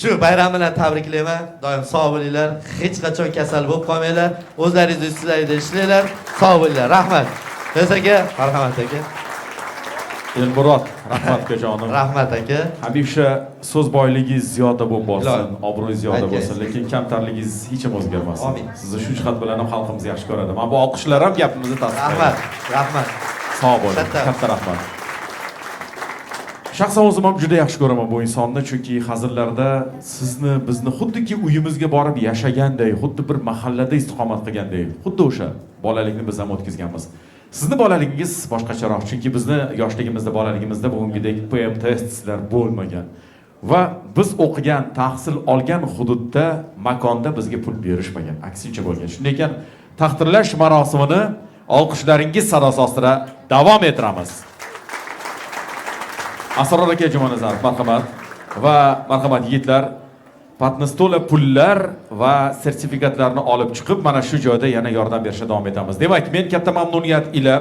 Shu bayram bilan tabriklayman. Doim sog' bo'linglar, hech qachon kasal bo'lib qolmanglar. O'zlaringiz ustingizda ishlanglar. Sog' bo'linglar. Rahmat. Fayz aka, marhamat aka. Elmurod, rahmat ukajonim. Rahmat aka. Hamisha so'z boyligingiz ziyoda bo'lib borsin, obro'yingiz ziyoda bo'lsin, lekin kamtarligingiz hech ham o'zgarmasin. Amin. Sizni shu jihat bilan ham xalqimiz yaxshi ko'radi. Mana bu olqishlar ham gapimizni tasdiqlaydi. Rahmat, rahmat. Sog' bo'ling. Katta rahmat. Shaxsan o'zim ham juda yaxshi ko'raman bu insonni, chunki hazillarda sizni, bizni xuddiki uyimizga borib yashaganday, xuddi bir mahallada istiqomat qilganday, xuddi o'sha bolalikni biz ham o'tkazganmiz. Sizni bolaligingiz boshqacharoq, chunki bizni yoshligimizda, bolaligimizda bugungidek PM testlar bo'lmagan va biz o'qigan, tahsil olgan hududda, makonda bizga pul berishmagan, aksincha bo'lgan. Shunday ekan, taqdirlash marosimini olqishlaringiz sadosi ostida davom ettiramiz. Asror aka Jumanazarov, marhamat. Va marhamat yigitlar, patnis to'la pullar va sertifikatlarni olib chiqib, mana shu joyda yana yordam berishda davom etamiz. Demak, men katta mamnuniyat ila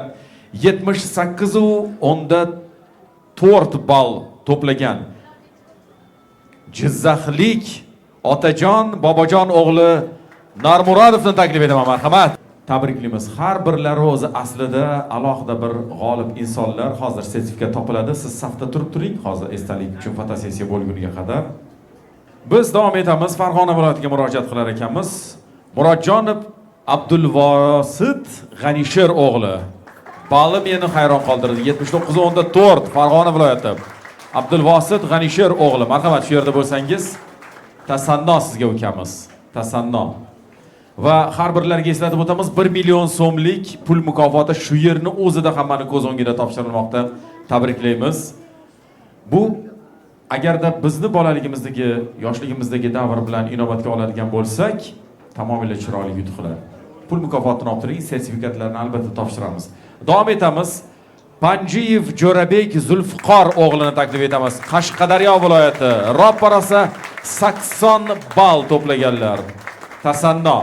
78.4 ball to'plagan Jizzaxlik Otajon Bobojon o'g'li Narmuradovni taklif etaman, marhamat. Tabriklaymiz. Har birlari o'zi aslida alohida bir g'olib insonlar. Hozir sertifikat topiladi. Siz safda turib turing. Hozir esdalik uchun fotosessiya bo'lguniga qadar. Biz davom etamiz. Farg'ona viloyatiga murojaat qilar ekanmiz. Murodjonov Abdulvosit G'anisher o'g'li. Bali meni hayron qoldirdi. 79.4 Farg'ona viloyati. Abdulvosit G'anisher o'g'li. Marhamat, shu yerda bo'lsangiz, tasanno sizga ukamiz. Tasanno. Va har birlariga eslatib o'tamiz, 1 million so'mlik pul mukofoti shu yerni o'zida hammani ko'z o'ngida topshirilmoqda. Tabriklaymiz. Bu agarda bizni bolaligimizdagi, yoshligimizdagi davr bilan inobatga oladigan bo'lsak, tamomila chiroyli yutuqlar. Pul mukofotini olib turing, sertifikatlarni albatta topshiramiz. Davom etamiz. Panjiyev Jo'rabek Zulfiqor o'g'lini taklif etamiz. Qashqadaryo viloyati. Roppa-rosa 80 ball to'plaganlar. Tasanno,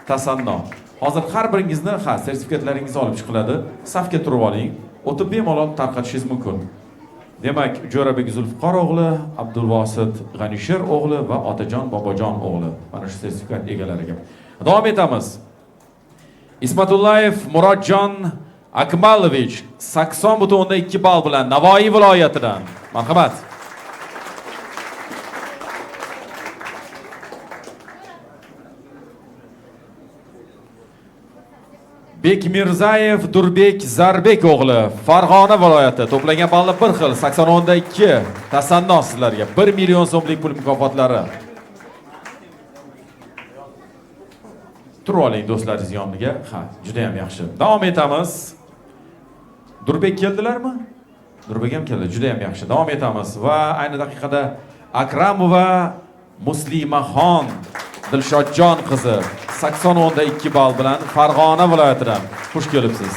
tasanno. Hozir har biringizni ha sertifikatlaringizni olib chiqiladi. Safga turib oling. O'tib bemalol tarqatishingiz mumkin. Demak, Jo'rabek Zulfiqor o'g'li, Abdulvosit G'anisher o'g'li va Otajon Bobojon o'g'li. Mana shu sertifikat egalariga. Davom etamiz. Ismatullayev Murodjon Akmalovich 80.2 ball bilan Navoiy viloyatidan. Marhamat. Bekmirzayev Durbek Zarbek o'g'li, Farg'ona viloyati. To'plagan balli bir xil 80.2. Tasanno sizlarga 1 million so'mlik pul mukofotlari. Turib oling do'stlaringiz yoniga. Ha, juda ham yaxshi. Davom etamiz. Durbek keldilarmi? Durbek ham keldi, juda ham yaxshi. Davom etamiz va ayni daqiqada Akramova Muslimaxon Dilshodjon qizi 80.2 ball bilan Farg'ona viloyatidan. Xush kelibsiz.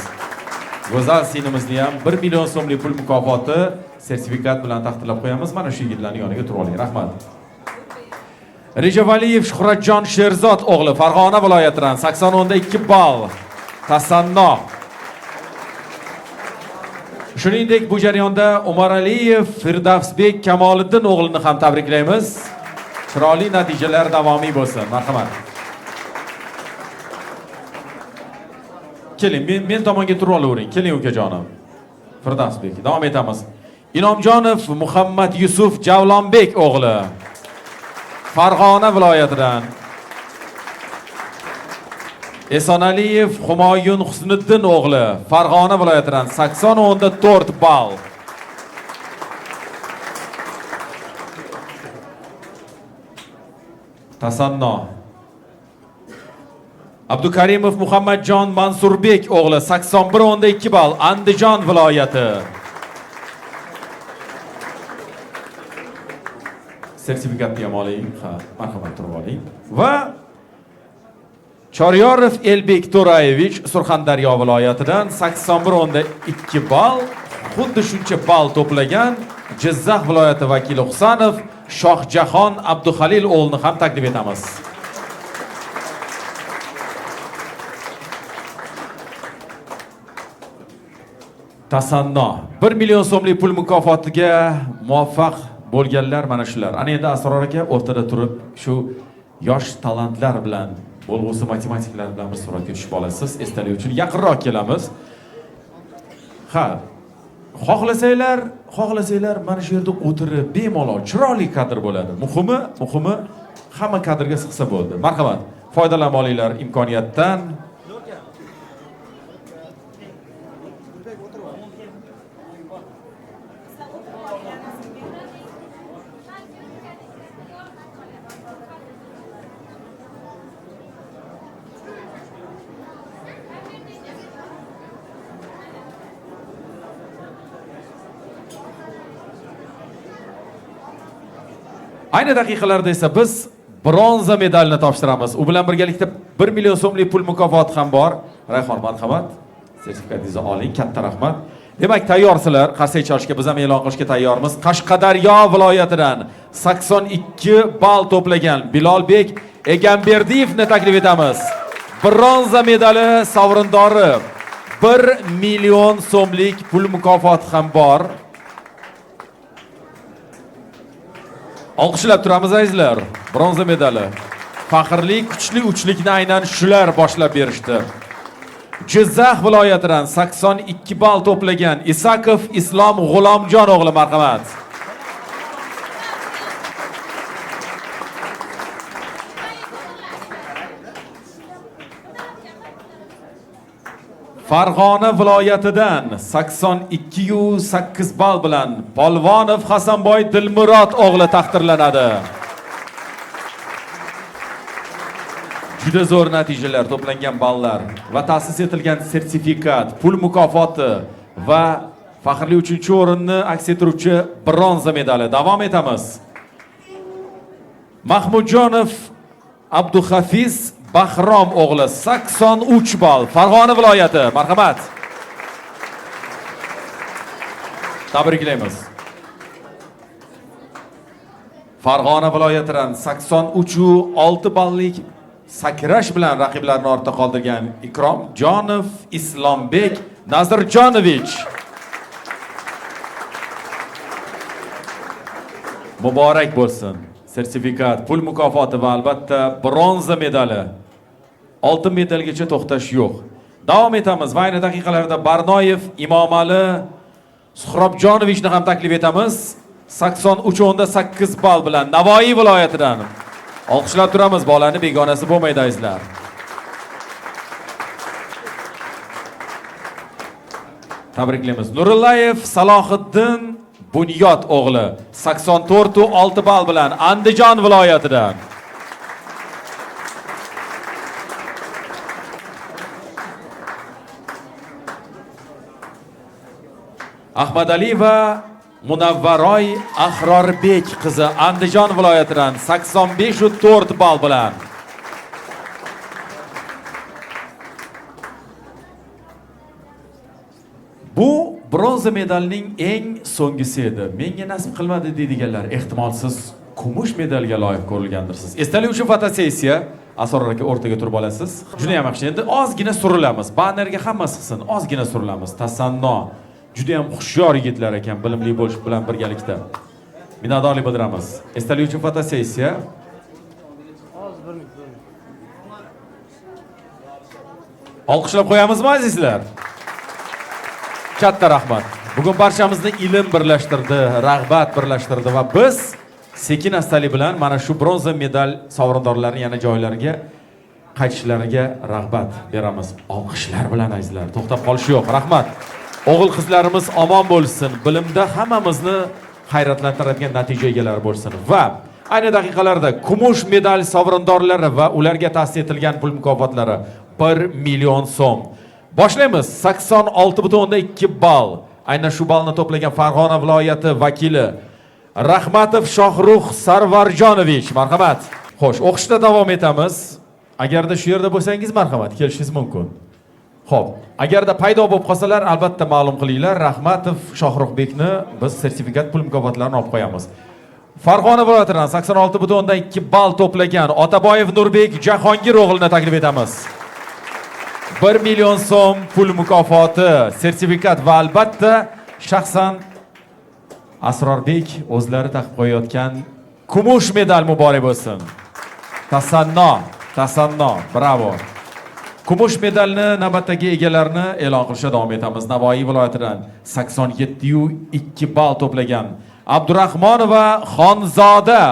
Go'zal singlimizni ham 1 million so'mlik pul mukofoti sertifikat bilan taqdirlab qo'yamiz. Mana shu yigitlarning yoniga turib oling. Rahmat. Rejavaliyev Shuhratjon Sherzod o'g'li Farg'ona viloyatidan 80.2 ball. Tasanno. Shuningdek, bu jarayonda Umaraliyev Firdavsbek Kamoliddin o'g'lini ham tabriklaymiz. Chiroyli natijalar davomiy bo'lsin. Marhamat. Keling, men tomonga turib olavering. Keling ukajonim. Firdavsbek, davom etamiz. Inomjonov Muhammad Yusuf Javlonbek o'g'li Farg'ona viloyatidan. Esonaliyev Humoyun Husniddin o'g'li Farg'ona viloyatidan 80.4 ball. Tasanno. Abdukarimov Muhammadjon Mansurbek o'g'li 81.2 ball, Andijon viloyati. Sertifikatni ham oling. Ha, marhamat, turib oling. Va Choryorov Elbek To'rayevich Surxondaryo viloyatidan 81.2 ball, xuddi shuncha ball to'plagan Jizzax viloyati vakili Husanov Shohjahon Abduhalil o'g'lini ham taklif etamiz. Tasanno. 1 million so'mlik pul mukofotiga muvaffaq bo'lganlar mana shular. Ana endi Asror aka o'rtada turib shu yosh talantlar bilan, bo'lg'usi matematiklar bilan bir suratga tushib olasiz. Esdalik uchun yaqinroq kelamiz. Ha, xohlasanglar mana shu yerda o'tirib bemalol chiroyli kadr bo'ladi. Muhimi hamma kadrga sig'sa bo'ldi. Marhamat, foydalanib olinglar imkoniyatdan. Ayni daqiqalarda esa biz bronza medalini topshiramiz. U bilan birgalikda 1 million so'mlik pul mukofoti ham bor. Rayhon, marhamat. Sertifikatingizni oling. Katta rahmat. Demak, tayyorsizlar. Qarsak chalishga biz ham e'lon qilishga tayyormiz. Qashqadaryo viloyatidan 82 ball to'plagan Bilolbek Egamberdiyevni taklif etamiz. Bronza medali sovrindori 1 million so'mlik pul mukofoti ham bor. Olqishlab turamiz azizlar. Bronza medali. Faxrli kuchli uchlikni aynan shular boshlab berishdi. Jizzax viloyatidan 82 ball to'plagan Isakov Islom G'ulomjon o'g'li, marhamat. Farg'ona viloyatidan 82.8 ball bilan Polvonov Hasanboy Dilmurod o'g'li taqdirlanadi. Juda zo'r natijalar, to'plangan ballar va ta'sis etilgan sertifikat, pul mukofoti va faxrli 3-o'rinni aks ettiruvchi bronza medali. Davom etamiz. Mahmudjonov Abduhafiz Bahrom o'g'li 83 ball, Farg'ona viloyati. Marhamat. Tabriklaymiz. Farg'ona viloyatidan 83.6 ballik sakrash bilan raqiblarni ortda qoldirgan Ikromjonov Islombek Nazirjonovich. Muborak bo'lsin. Sertifikat, pul mukofoti va albatta bronza medali. Oltin medalgacha to'xtash yo'q. Davom etamiz va ayni daqiqalarda Barnoyev Imomali Suhrobjonovichni ham taklif etamiz. 83.8 ball bilan Navoiy viloyatidan. Olqishlab turamiz, bolani begonasi bo'lmaydi azizlar. Tabriklaymiz. Nurillayev Salohiddin Bunyod o'g'li 84.6 ball bilan Andijon viloyatidan. Ahmadaliyeva Munavvaroy Ahrorbek qizi Andijon viloyatidan 85.4 ball bilan. Bu bronza medalning eng so'nggisi edi. Menga nasib qilmadi deydiganlar, ehtimol siz kumush medalga loyiq ko'rilgandirsiz. Esdalik uchun fotosessiya. Asror aka o'rtaga turib olasiz. Juda ham yaxshi. Endi ozgina surilamiz. Bannerga hamma sig'sin. Ozgina surilamiz. Tasanno. Juda ham hushyor yigitlar ekan, bilimli bo'lish bilan birgalikda. Minnatdorlik bildiramiz. Esdalik uchun fotosessiya. Olqishlab qo'yamizmi azizlar? Katta rahmat. Bugun barchamizni ilm birlashtirdi, rag'bat birlashtirdi va biz sekin astalik bilan mana shu bronza medal sovrindorlarini yana joylariga qaytishlariga rag'bat beramiz. Olqishlar bilan azizlar, to'xtab qolish yo'q. Rahmat. O'g'il qizlarimiz omon bo'lsin, bilimda hammamizni hayratlantiradigan natija egalari bo'lsin va ayni daqiqalarda kumush medal sovrindorlari va ularga ta'sis etilgan pul mukofotlari 1 million so'm. Boshlaymiz. 86.2 ball. Aynan shu ballni to'plagan Farg'ona viloyati vakili Rahmatov Shohrux Sarvarjonovich, marhamat. Xo'sh, o'qishda davom etamiz. Agarda shu yerda bo'lsangiz, marhamat, kelishingiz mumkin. Xo'p, agarda paydo bo'lib qolsalar, albatta ma'lum qilinglar. Rahmatov Shohruxbekni biz sertifikat pul mukofotlarini olib qo'yamiz. Farg'ona viloyatidan 86.2 ball to'plagan Otaboyev Nurbek Jahongir o'g'lini taklif etamiz. 1 million so'm pul mukofoti, sertifikat va albatta shaxsan Asrorbek o'zlari taqib qo'yayotgan kumush medal muborak bo'lsin. Tasanno, tasanno, bravo. Kumush medalni navbatdagi egalarini e'lon qilishda davom etamiz. Navoiy viloyatidan 87.2 ball to'plagan Abdurahmonova Xonzoda.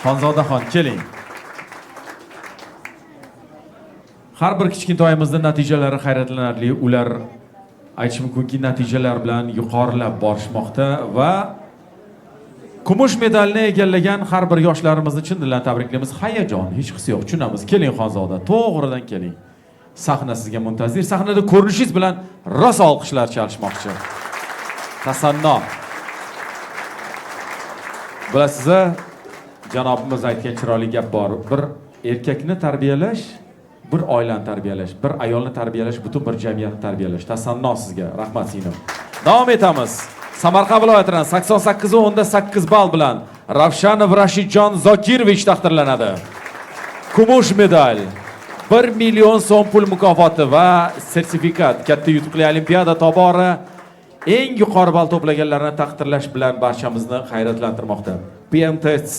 Xonzodaxon, keling. Har bir kichkintoyimizning natijalari hayratlanarli. Ular aytish mumkinki, natijalar bilan yuqorilab borishmoqda va kumush medalni egallagan har bir yoshlarimizni chin dildan tabriklaymiz. Hayajon, hech qisi yo'q, tushunamiz. Keling Xonzoda, to'g'ridan keling. Sahna sizga muntazir. Sahnada ko'rinishingiz bilan rosa olqishlar chalishmoqchi. Tasanno. Bilasiz-a, janobimiz aytgan chiroyli gap bor. Bir erkakni tarbiyalash, bir oilani tarbiyalash, bir ayolni tarbiyalash, butun bir jamiyatni tarbiyalash. Tasanno sizga. Rahmat singlim. Davom etamiz. Samarqand viloyatidan 88.8 ball bilan Ravshanov Rashidjon Zokirovich taqdirlanadi. Kumush medal, 1 million so'm pul mukofoti va sertifikat. Katta yutuqli olimpiada tobora eng yuqori ball to'plaganlarni taqdirlash bilan barchamizni hayratlantirmoqda. PMTS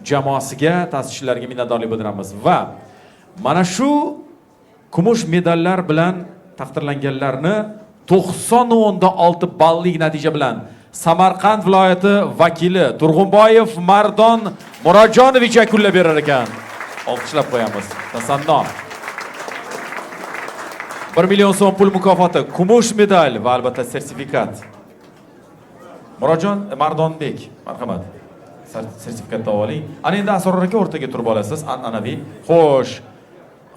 jamoasiga, ta'sischilarga minnatdorlik bildiramiz va mana shu kumush medallar bilan taqdirlanganlarni 90.6 ballik natija bilan Samarqand viloyati vakili Turg'unboyev Mardon Murodjonovich yakunlab berar ekan. Olqishlab qo'yamiz. Tasanno. 1 million so'm pul mukofoti, kumush medal va albatta sertifikat. Murodjon Mardonbek, marhamat. Sertifikatni oling. Ana endi Asror aka o'rtaga turib olasiz, an'anaviy. Xo'sh.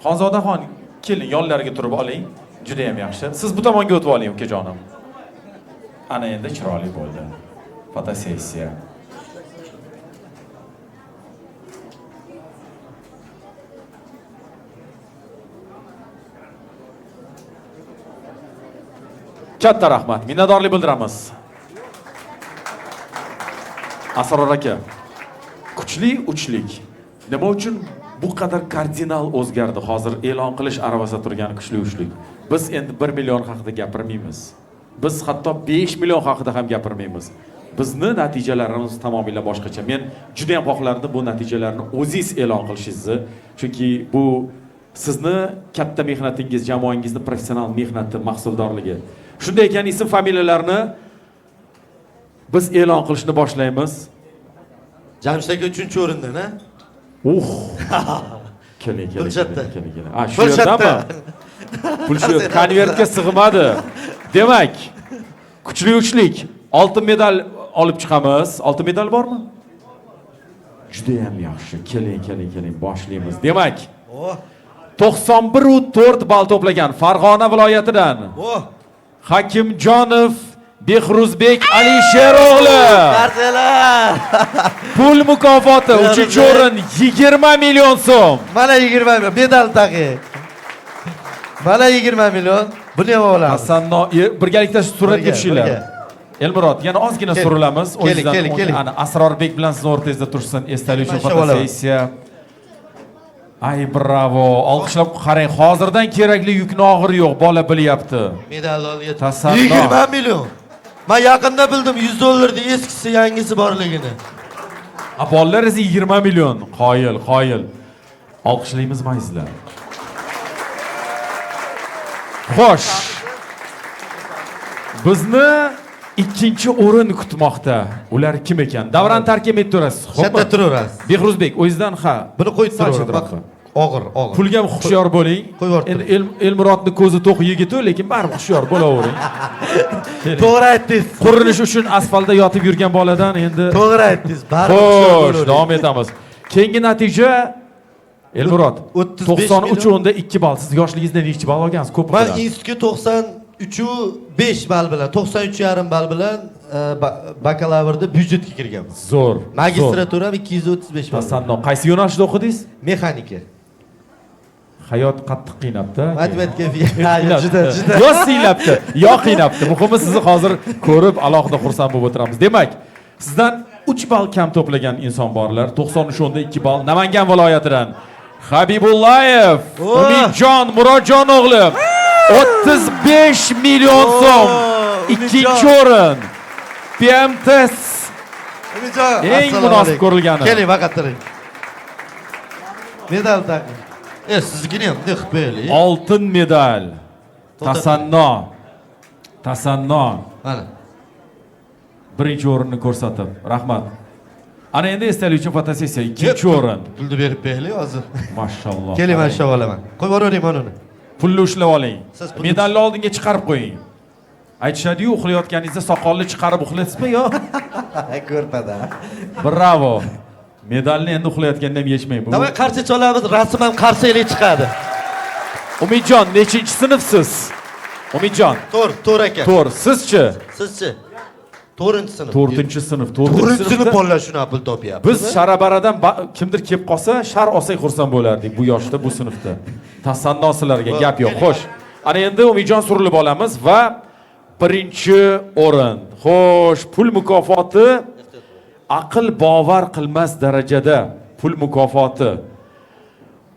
Xonzodaxon, keling, yonlariga turib oling. Juda ham yaxshi. Siz bu tomonga o'tib oling, ukajonim. Ana endi chiroyli bo'ldi. Fotosessiya. Katta rahmat. Minnatdorlik bildiramiz. Asror aka. Kuchli uchlik. Nima uchun bu qadar kardinal o'zgardi hozir e'lon qilish arafasida turgan kuchli uchlik? Biz endi 1 million haqida gapirmaymiz. Biz hatto 5 million haqida ham gapirmaymiz. Bizni natijalarimiz tamomila boshqacha. Men juda ham xohlardim bu natijalarni o'zingiz e'lon qilishingizni, chunki bu sizni katta mehnatingiz, jamoangizni professional mehnati mahsuldorligi. Shunday ekan, ism familiyalarni biz e'lon qilishni boshlaymiz. Jamshid aka 3-o'rindan, ha? Keling, keling. Pulshatda. Keling, keling. A, shu yerdami? Pul shu yerda. Konvertga sig'madi. Demak, kuchli uchlik. Oltin medal olib chiqamiz. Oltin medal bormi? Juda ham yaxshi. Keling, keling, keling, boshlaymiz. Demak, 91,4 ball to'plagan Farg'ona viloyatidan Hakimjonov Behruzbek Alisher o'g'li. Qarsalar. Pul mukofoti 3-o'rin 20 million so'm. Mana 20 million medal taqing. Mana 20 million. Buni ham olamiz. Hasanno birgalikda suratga tushinglar. Elmurod, yana ozgina surilamiz. Keling, keling. Ana Asrorbek bilan sizni o'rtangizda tursin esdalik uchun fotosessiya. Ay, bravo. Olqishlab qarang, hozirdan kerakli yukni og'iri yo'q, bola bilyapti. Medal olgan. 20 million. Men yaqinda bildim 100 dollarni eskisi, yangisi borligini. A bolalar esa 20 million. Qoyil, qoyil. Olqishlaymizmi azizlar? Xo'sh. Bizni 2-o'rin kutmoqda. Ular kim ekan? Davran tarkib etib turasiz. Xo'pmi? Turaverasiz. Behruzbek, o'zingizdan ha. Buni qo'yib turaverasiz. Og'ir, og'ir. Pulga ham hushyor bo'ling. Endi Elmurodning ko'zi to'q yigitu, lekin baribir hushyor bo'lavering. To'g'ri aytdingiz. Qurilish uchun asfaltda yotib yurgan boladan endi to'g'ri aytdingiz. Baribir hushyor bo'lavering. Davom etamiz. Keyingi natija Elmurod 93.2 ball. Siz yoshligingizda necha ball olgansiz? Ko'p. Men institutga 93.5 ball bilan, 93.5 ball bilan bakalavrda byudjetga kirganman. Zo'r. Magistraturam 235 ball. Tasanno, qaysi yo'nalishda o'qidingiz? Mexanika. Hayot qattiq qiynabdi. Matematika juda juda. Yo siylabdi, yo qiynabdi. Muhimi sizni hozir ko'rib alohida xursand bo'lib o'tiramiz. Demak, sizdan 3 ball kam to'plagan inson borlar. 93.2 ball Namangan viloyatidan Habibullayev Umidjon Murodjon o'g'li 35 million so'm. 2-o'rin. PMTS eng munosib ko'rilgani. Keling, faqat turing. Medal taqing. Siznikini ham bunday qilib qo'yaylik. Oltin medal. Tasanno. Tasanno. Mana. 1-o'rinni ko'rsatib. Rahmat. Ana endi esdalik uchun fotosessiya 2-o'rin. Pulni berib qo'yaylik hozir. Mashalloh. Keling, men ushlab olaman. Qo'yib yuboring mana uni. Pulni ushlab oling. Medalni oldinga chiqarib qo'ying. Aytishadi-yu, uxlayotganingizda soqolni chiqarib uxlaysizmi yo? Ko'rpada. Bravo. Medalni endi uxlayotganda ham yechmang. Davay qarshi cholamiz, rasm ham qarsaklik chiqadi. Umidjon, nechinchi sinfsiz? Umidjon. 4 aka. 4. Sizchi? Sizchi? 4-sinf. 4-sinf. 4-sinf bolalar shuna pul topyapti. Biz sharabaradan kimdir kelib qolsa, shar olsak xursand bo'lardik bu yoshda, bu sinfda. Tasanno sizlarga gap yo'q. Xo'sh. Ana endi Umidjon surilib olamiz va 1-o'rin. Xo'sh, pul mukofoti aql bovar qilmas darajada pul mukofoti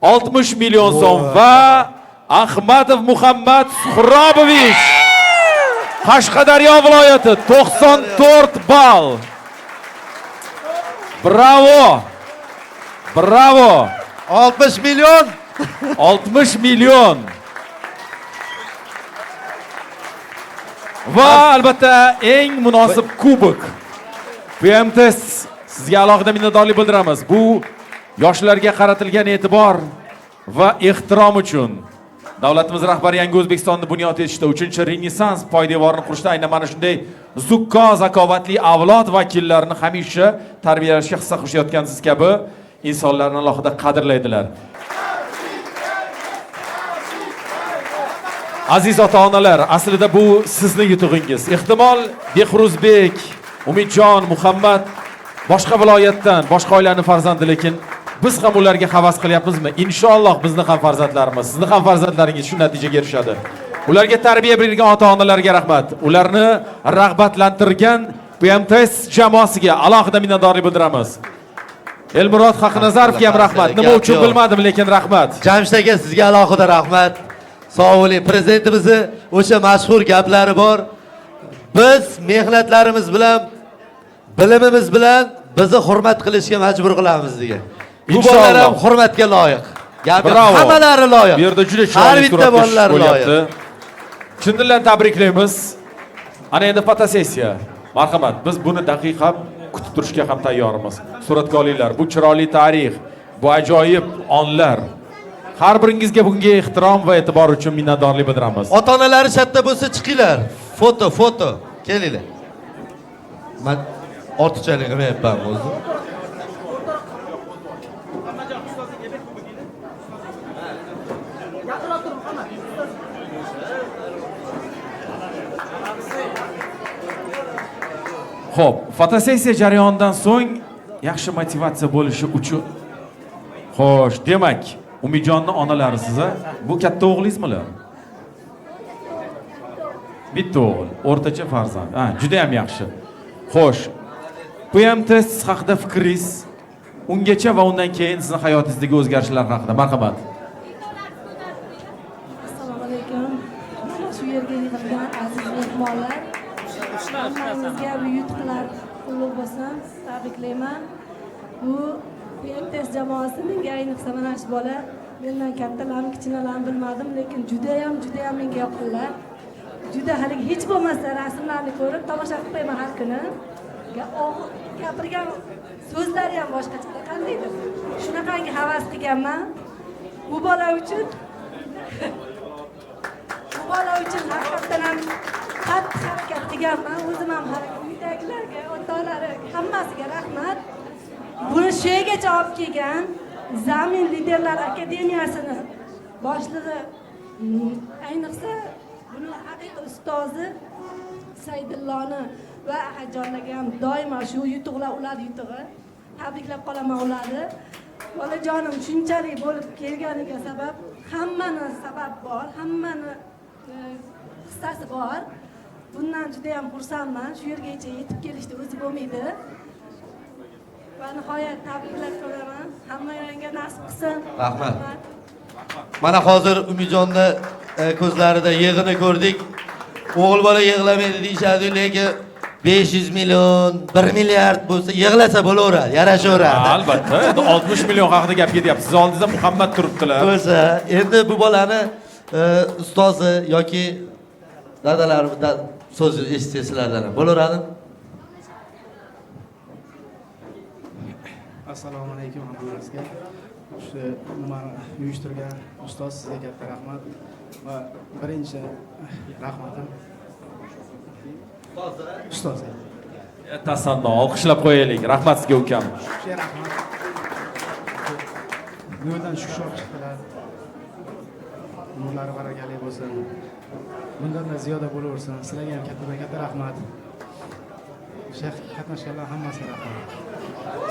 60 million so'm va Ahmadov Muhammad Suhrobovich Qashqadaryo viloyati 94 ball. Bravo! Bravo! 60 million. 60 million. Va albatta eng munosib kubok. PMTS sizga alohida minnatdorlik bildiramiz. Bu yoshlarga qaratilgan e'tibor va ehtirom uchun davlatimiz rahbari yangi O'zbekistonni bunyod etishda 3-Renessans poydevorini qurishda aynan mana shunday zukko, zakovatli avlod vakillarini hamisha tarbiyalashga hissa qo'shayotgan siz kabi insonlarni alohida qadrlaydilar. Aziz ota-onalar, aslida bu sizni yutug'ingiz. Ehtimol Behruzbek, Umidjon, Muhammad boshqa viloyatdan, boshqa oilaning farzandi, lekin biz ham ularga havas qilyapmizmi? Inshaalloh bizni ham farzandlarimiz, sizni ham farzandlaringiz shu natijaga erishadi. Ularga tarbiya bergan ota-onalarga rahmat. Ularni rag'batlantirgan PMTS jamoasiga alohida minnatdorlik bildiramiz. Elmurod Haqnazarovga ham rahmat. Nima uchun bilmadim, lekin rahmat. Jamshid aka, sizga alohida rahmat. Sog' bo'ling. Prezidentimizni o'sha mashhur gaplari bor. Biz mehnatlarimiz bilan, bilimimiz bilan bizni hurmat qilishga majbur qilamiz degan. Bu bolalar ham hurmatga loyiq. Bravo. Hammalari loyiq. Bu yerda juda Har chiroyli bitta suratga tushish bolalar bo'lyapti. loyiq. Chin dildan tabriklaymiz. Ana endi fotosessiya. Marhamat, biz buni daqiqa kutib turishga ham tayyormiz. Suratga olinglar. Bu chiroyli tarix, bu ajoyib onlar. Har biringizga bunga ehtirom va e'tibor uchun minnatdorlik bildiramiz. Ota-onalari shatda bo'lsa chiqinglar. Foto, foto. Kelinglar. Men ortiqchalik qilmayapman o'zi. Xo'p, fotosessiya jarayonidan so'ng yaxshi motivatsiya bo'lishi uchun. Xo'sh, demak, Umidjonni onalari siz, a? Bu katta o'g'lingizmilar? Bitta o'g'il, o'rtacha farzand. Ha, juda ham yaxshi. Xo'sh, bu ham test haqida fikringiz, ungacha va undan keyin sizning hayotingizdagi o'zgarishlar haqida. Marhamat. Assalomu alaykum. Mana shu yerga yig'ilgan aziz mehmonlar, hammangizga bu yutuqlar ulug' bo'lsin, tabriklayman. Bu PMTS jamoasi menga ayniqsa mana shu bola mendan kattalarmi, kichkinalarmi bilmadim, lekin judayam judayam menga yoqdilar. Juda haligi hech bo'lmasa rasmlarni ko'rib tomosha qilib qo'yaman har kuni. Gapirgan so'zlari ham boshqacha, qandaydir. Shunaqangi havas qilganman. Bu bola uchun haqiqatan ham qattiq harakat qilganman. O'zim ham harakat, uydagilarga, ota-onalariga, hammasiga rahmat. Buni shu yergacha olib kelgan Zamin Liderlar Akademiyasini boshlig'i, ayniqsa buni haqiqiy ustozi Saydilloni va Ahadjonlarga ham doimo shu yutuqlar ular yutug'i. Tabriklab qolaman ularni. Bolajonim shunchalik bo'lib kelganiga sabab hammani sabab bor, hammani hissasi bor. Bundan juda ham xursandman. Shu yergacha yetib kelishdi o'zi bo'lmaydi. Va nihoyat tabriklab qo'yaman. Hammangizga nasib qilsin. Rahmat. Mana hozir Umidjonni ko'zlarida yig'ini ko'rdik. O'g'il bola yig'lamaydi deyishadi, lekin 500 million, 1 milliard bo'lsa yig'lasa bo'laveradi, yarashaveradi. Albatta, endi 60 million haqida gap ketyapti. Siz oldingizda Muhammad turibdilar. Bo'lsa, endi bu bolani ustozi yoki dadalari so'z eshitsa sizlardan ham bo'laveradimi? Assalomu alaykum hammangizga. Shu nimani uyushtirgan ustoz sizga katta rahmat va birinchi rahmatim ustozga. Tasanno, olqishlab qo'yaylik. Rahmat sizga ukam. Shu rahmat. Nurdan shushok chiqdilar. Nurlari barakali bo'lsin. Bundan da ziyoda bo'laversin. Sizlarga ham kattadan katta rahmat. Shayx qatnashganlar hammasiga rahmat.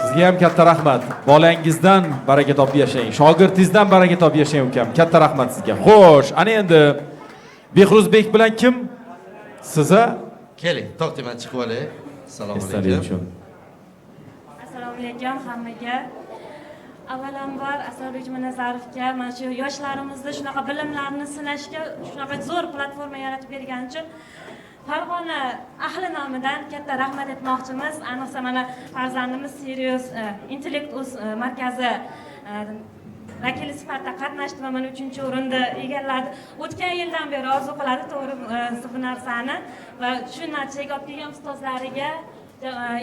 Sizga ham katta rahmat. Bolangizdan baraka topib yashang. Shogirdingizdan baraka topib yashang ukam. Katta rahmat sizga. Xo'sh, ana endi Behruzbek bilan kim? Siza? Keling, to'xtang, men chiqib olay. Assalomu alaykum. Assalomu alaykum hammaga. Avvalambor Asror Jumanazarovga mana shu yoshlarimizni shunaqa bilimlarni sinashga shunaqa zo'r platforma yaratib bergani uchun Farg'ona ahli nomidan katta rahmat aytmoqchimiz. Ayniqsa mana farzandimiz Sirius Intellekt Uz markazi vakili sifatida qatnashdi va mana 3-o'rinni egalladi. O'tgan yildan beri orzu qiladi to'g'ri bu narsani va shu natijaga olib kelgan ustozlariga,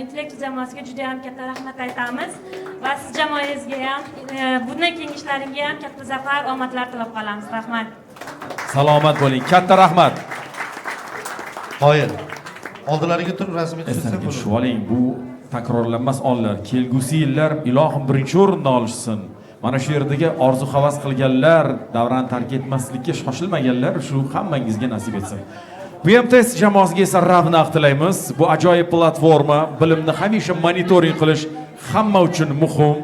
intellekt jamoasiga juda ham katta rahmat aytamiz va siz jamoangizga ham bundan keyingi ishlaringga ham katta zafar, omadlar tilab qolamiz. Rahmat. Salomat bo'ling. Katta rahmat. Qoyil. Oldilariga turib rasmga tushsa bo'ladi. Tushib oling, bu takrorlanmas onlar. Kelgusi yillar ilohim birinchi o'rinni olishsin. Mana shu yerdagi orzu havas qilganlar, davrani tark etmaslikka shoshilmaganlar shu hammangizga nasib etsin. BMTS jamoasiga esa ravnaq tilaymiz. Bu ajoyib platforma, bilimni hamisha monitoring qilish hamma uchun muhim.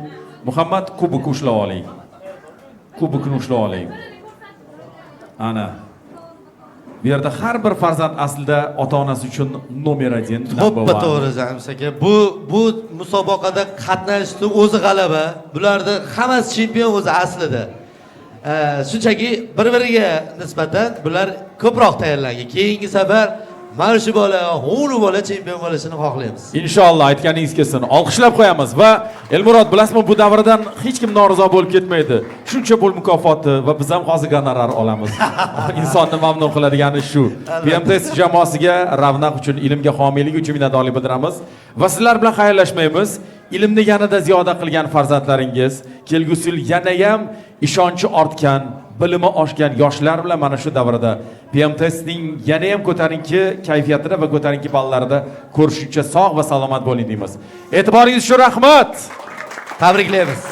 Muhammad, kubok ushlab oling. Kubokni ushlab oling. Ana. Bu yerda har bir farzand aslida ota onasi uchun номер один, number To'ppa one. to'g'ri, Jamshid aka. Bu musobaqada qatnashishni o'zi g'alaba. Bularni hammasi chempion o'zi aslida. Shunchaki bir biriga nisbatan bular ko'proq tayyorlangan. Keyingi safar mana shu bola, uni bola chempion bo'lishini xohlaymiz. Inshaalloh, aytganingiz kelsin. Olqishlab qo'yamiz va Elmurod, bilasizmi, bu davradan hech kim norizo bo'lib ketmaydi. Shuncha pul mukofoti va biz ham hozir gonorar olamiz. Insonni mamnun qiladigani shu. PMTS jamoasiga ravnaq uchun, ilmga homiylik uchun minnatdorlik bildiramiz va sizlar bilan xayrlashmaymiz. Ilmni yanada ziyoda qilgan farzandlaringiz kelgusi yil yanayam ishonchi ortgan, bilimi oshgan yoshlar bilan mana shu davrada PMTSning yanayam ko'tarinki kayfiyatida va ko'tarinki ballarida ko'rishguncha sog' va salomat bo'ling deymiz. E'tiboringiz uchun rahmat. Tabriklaymiz.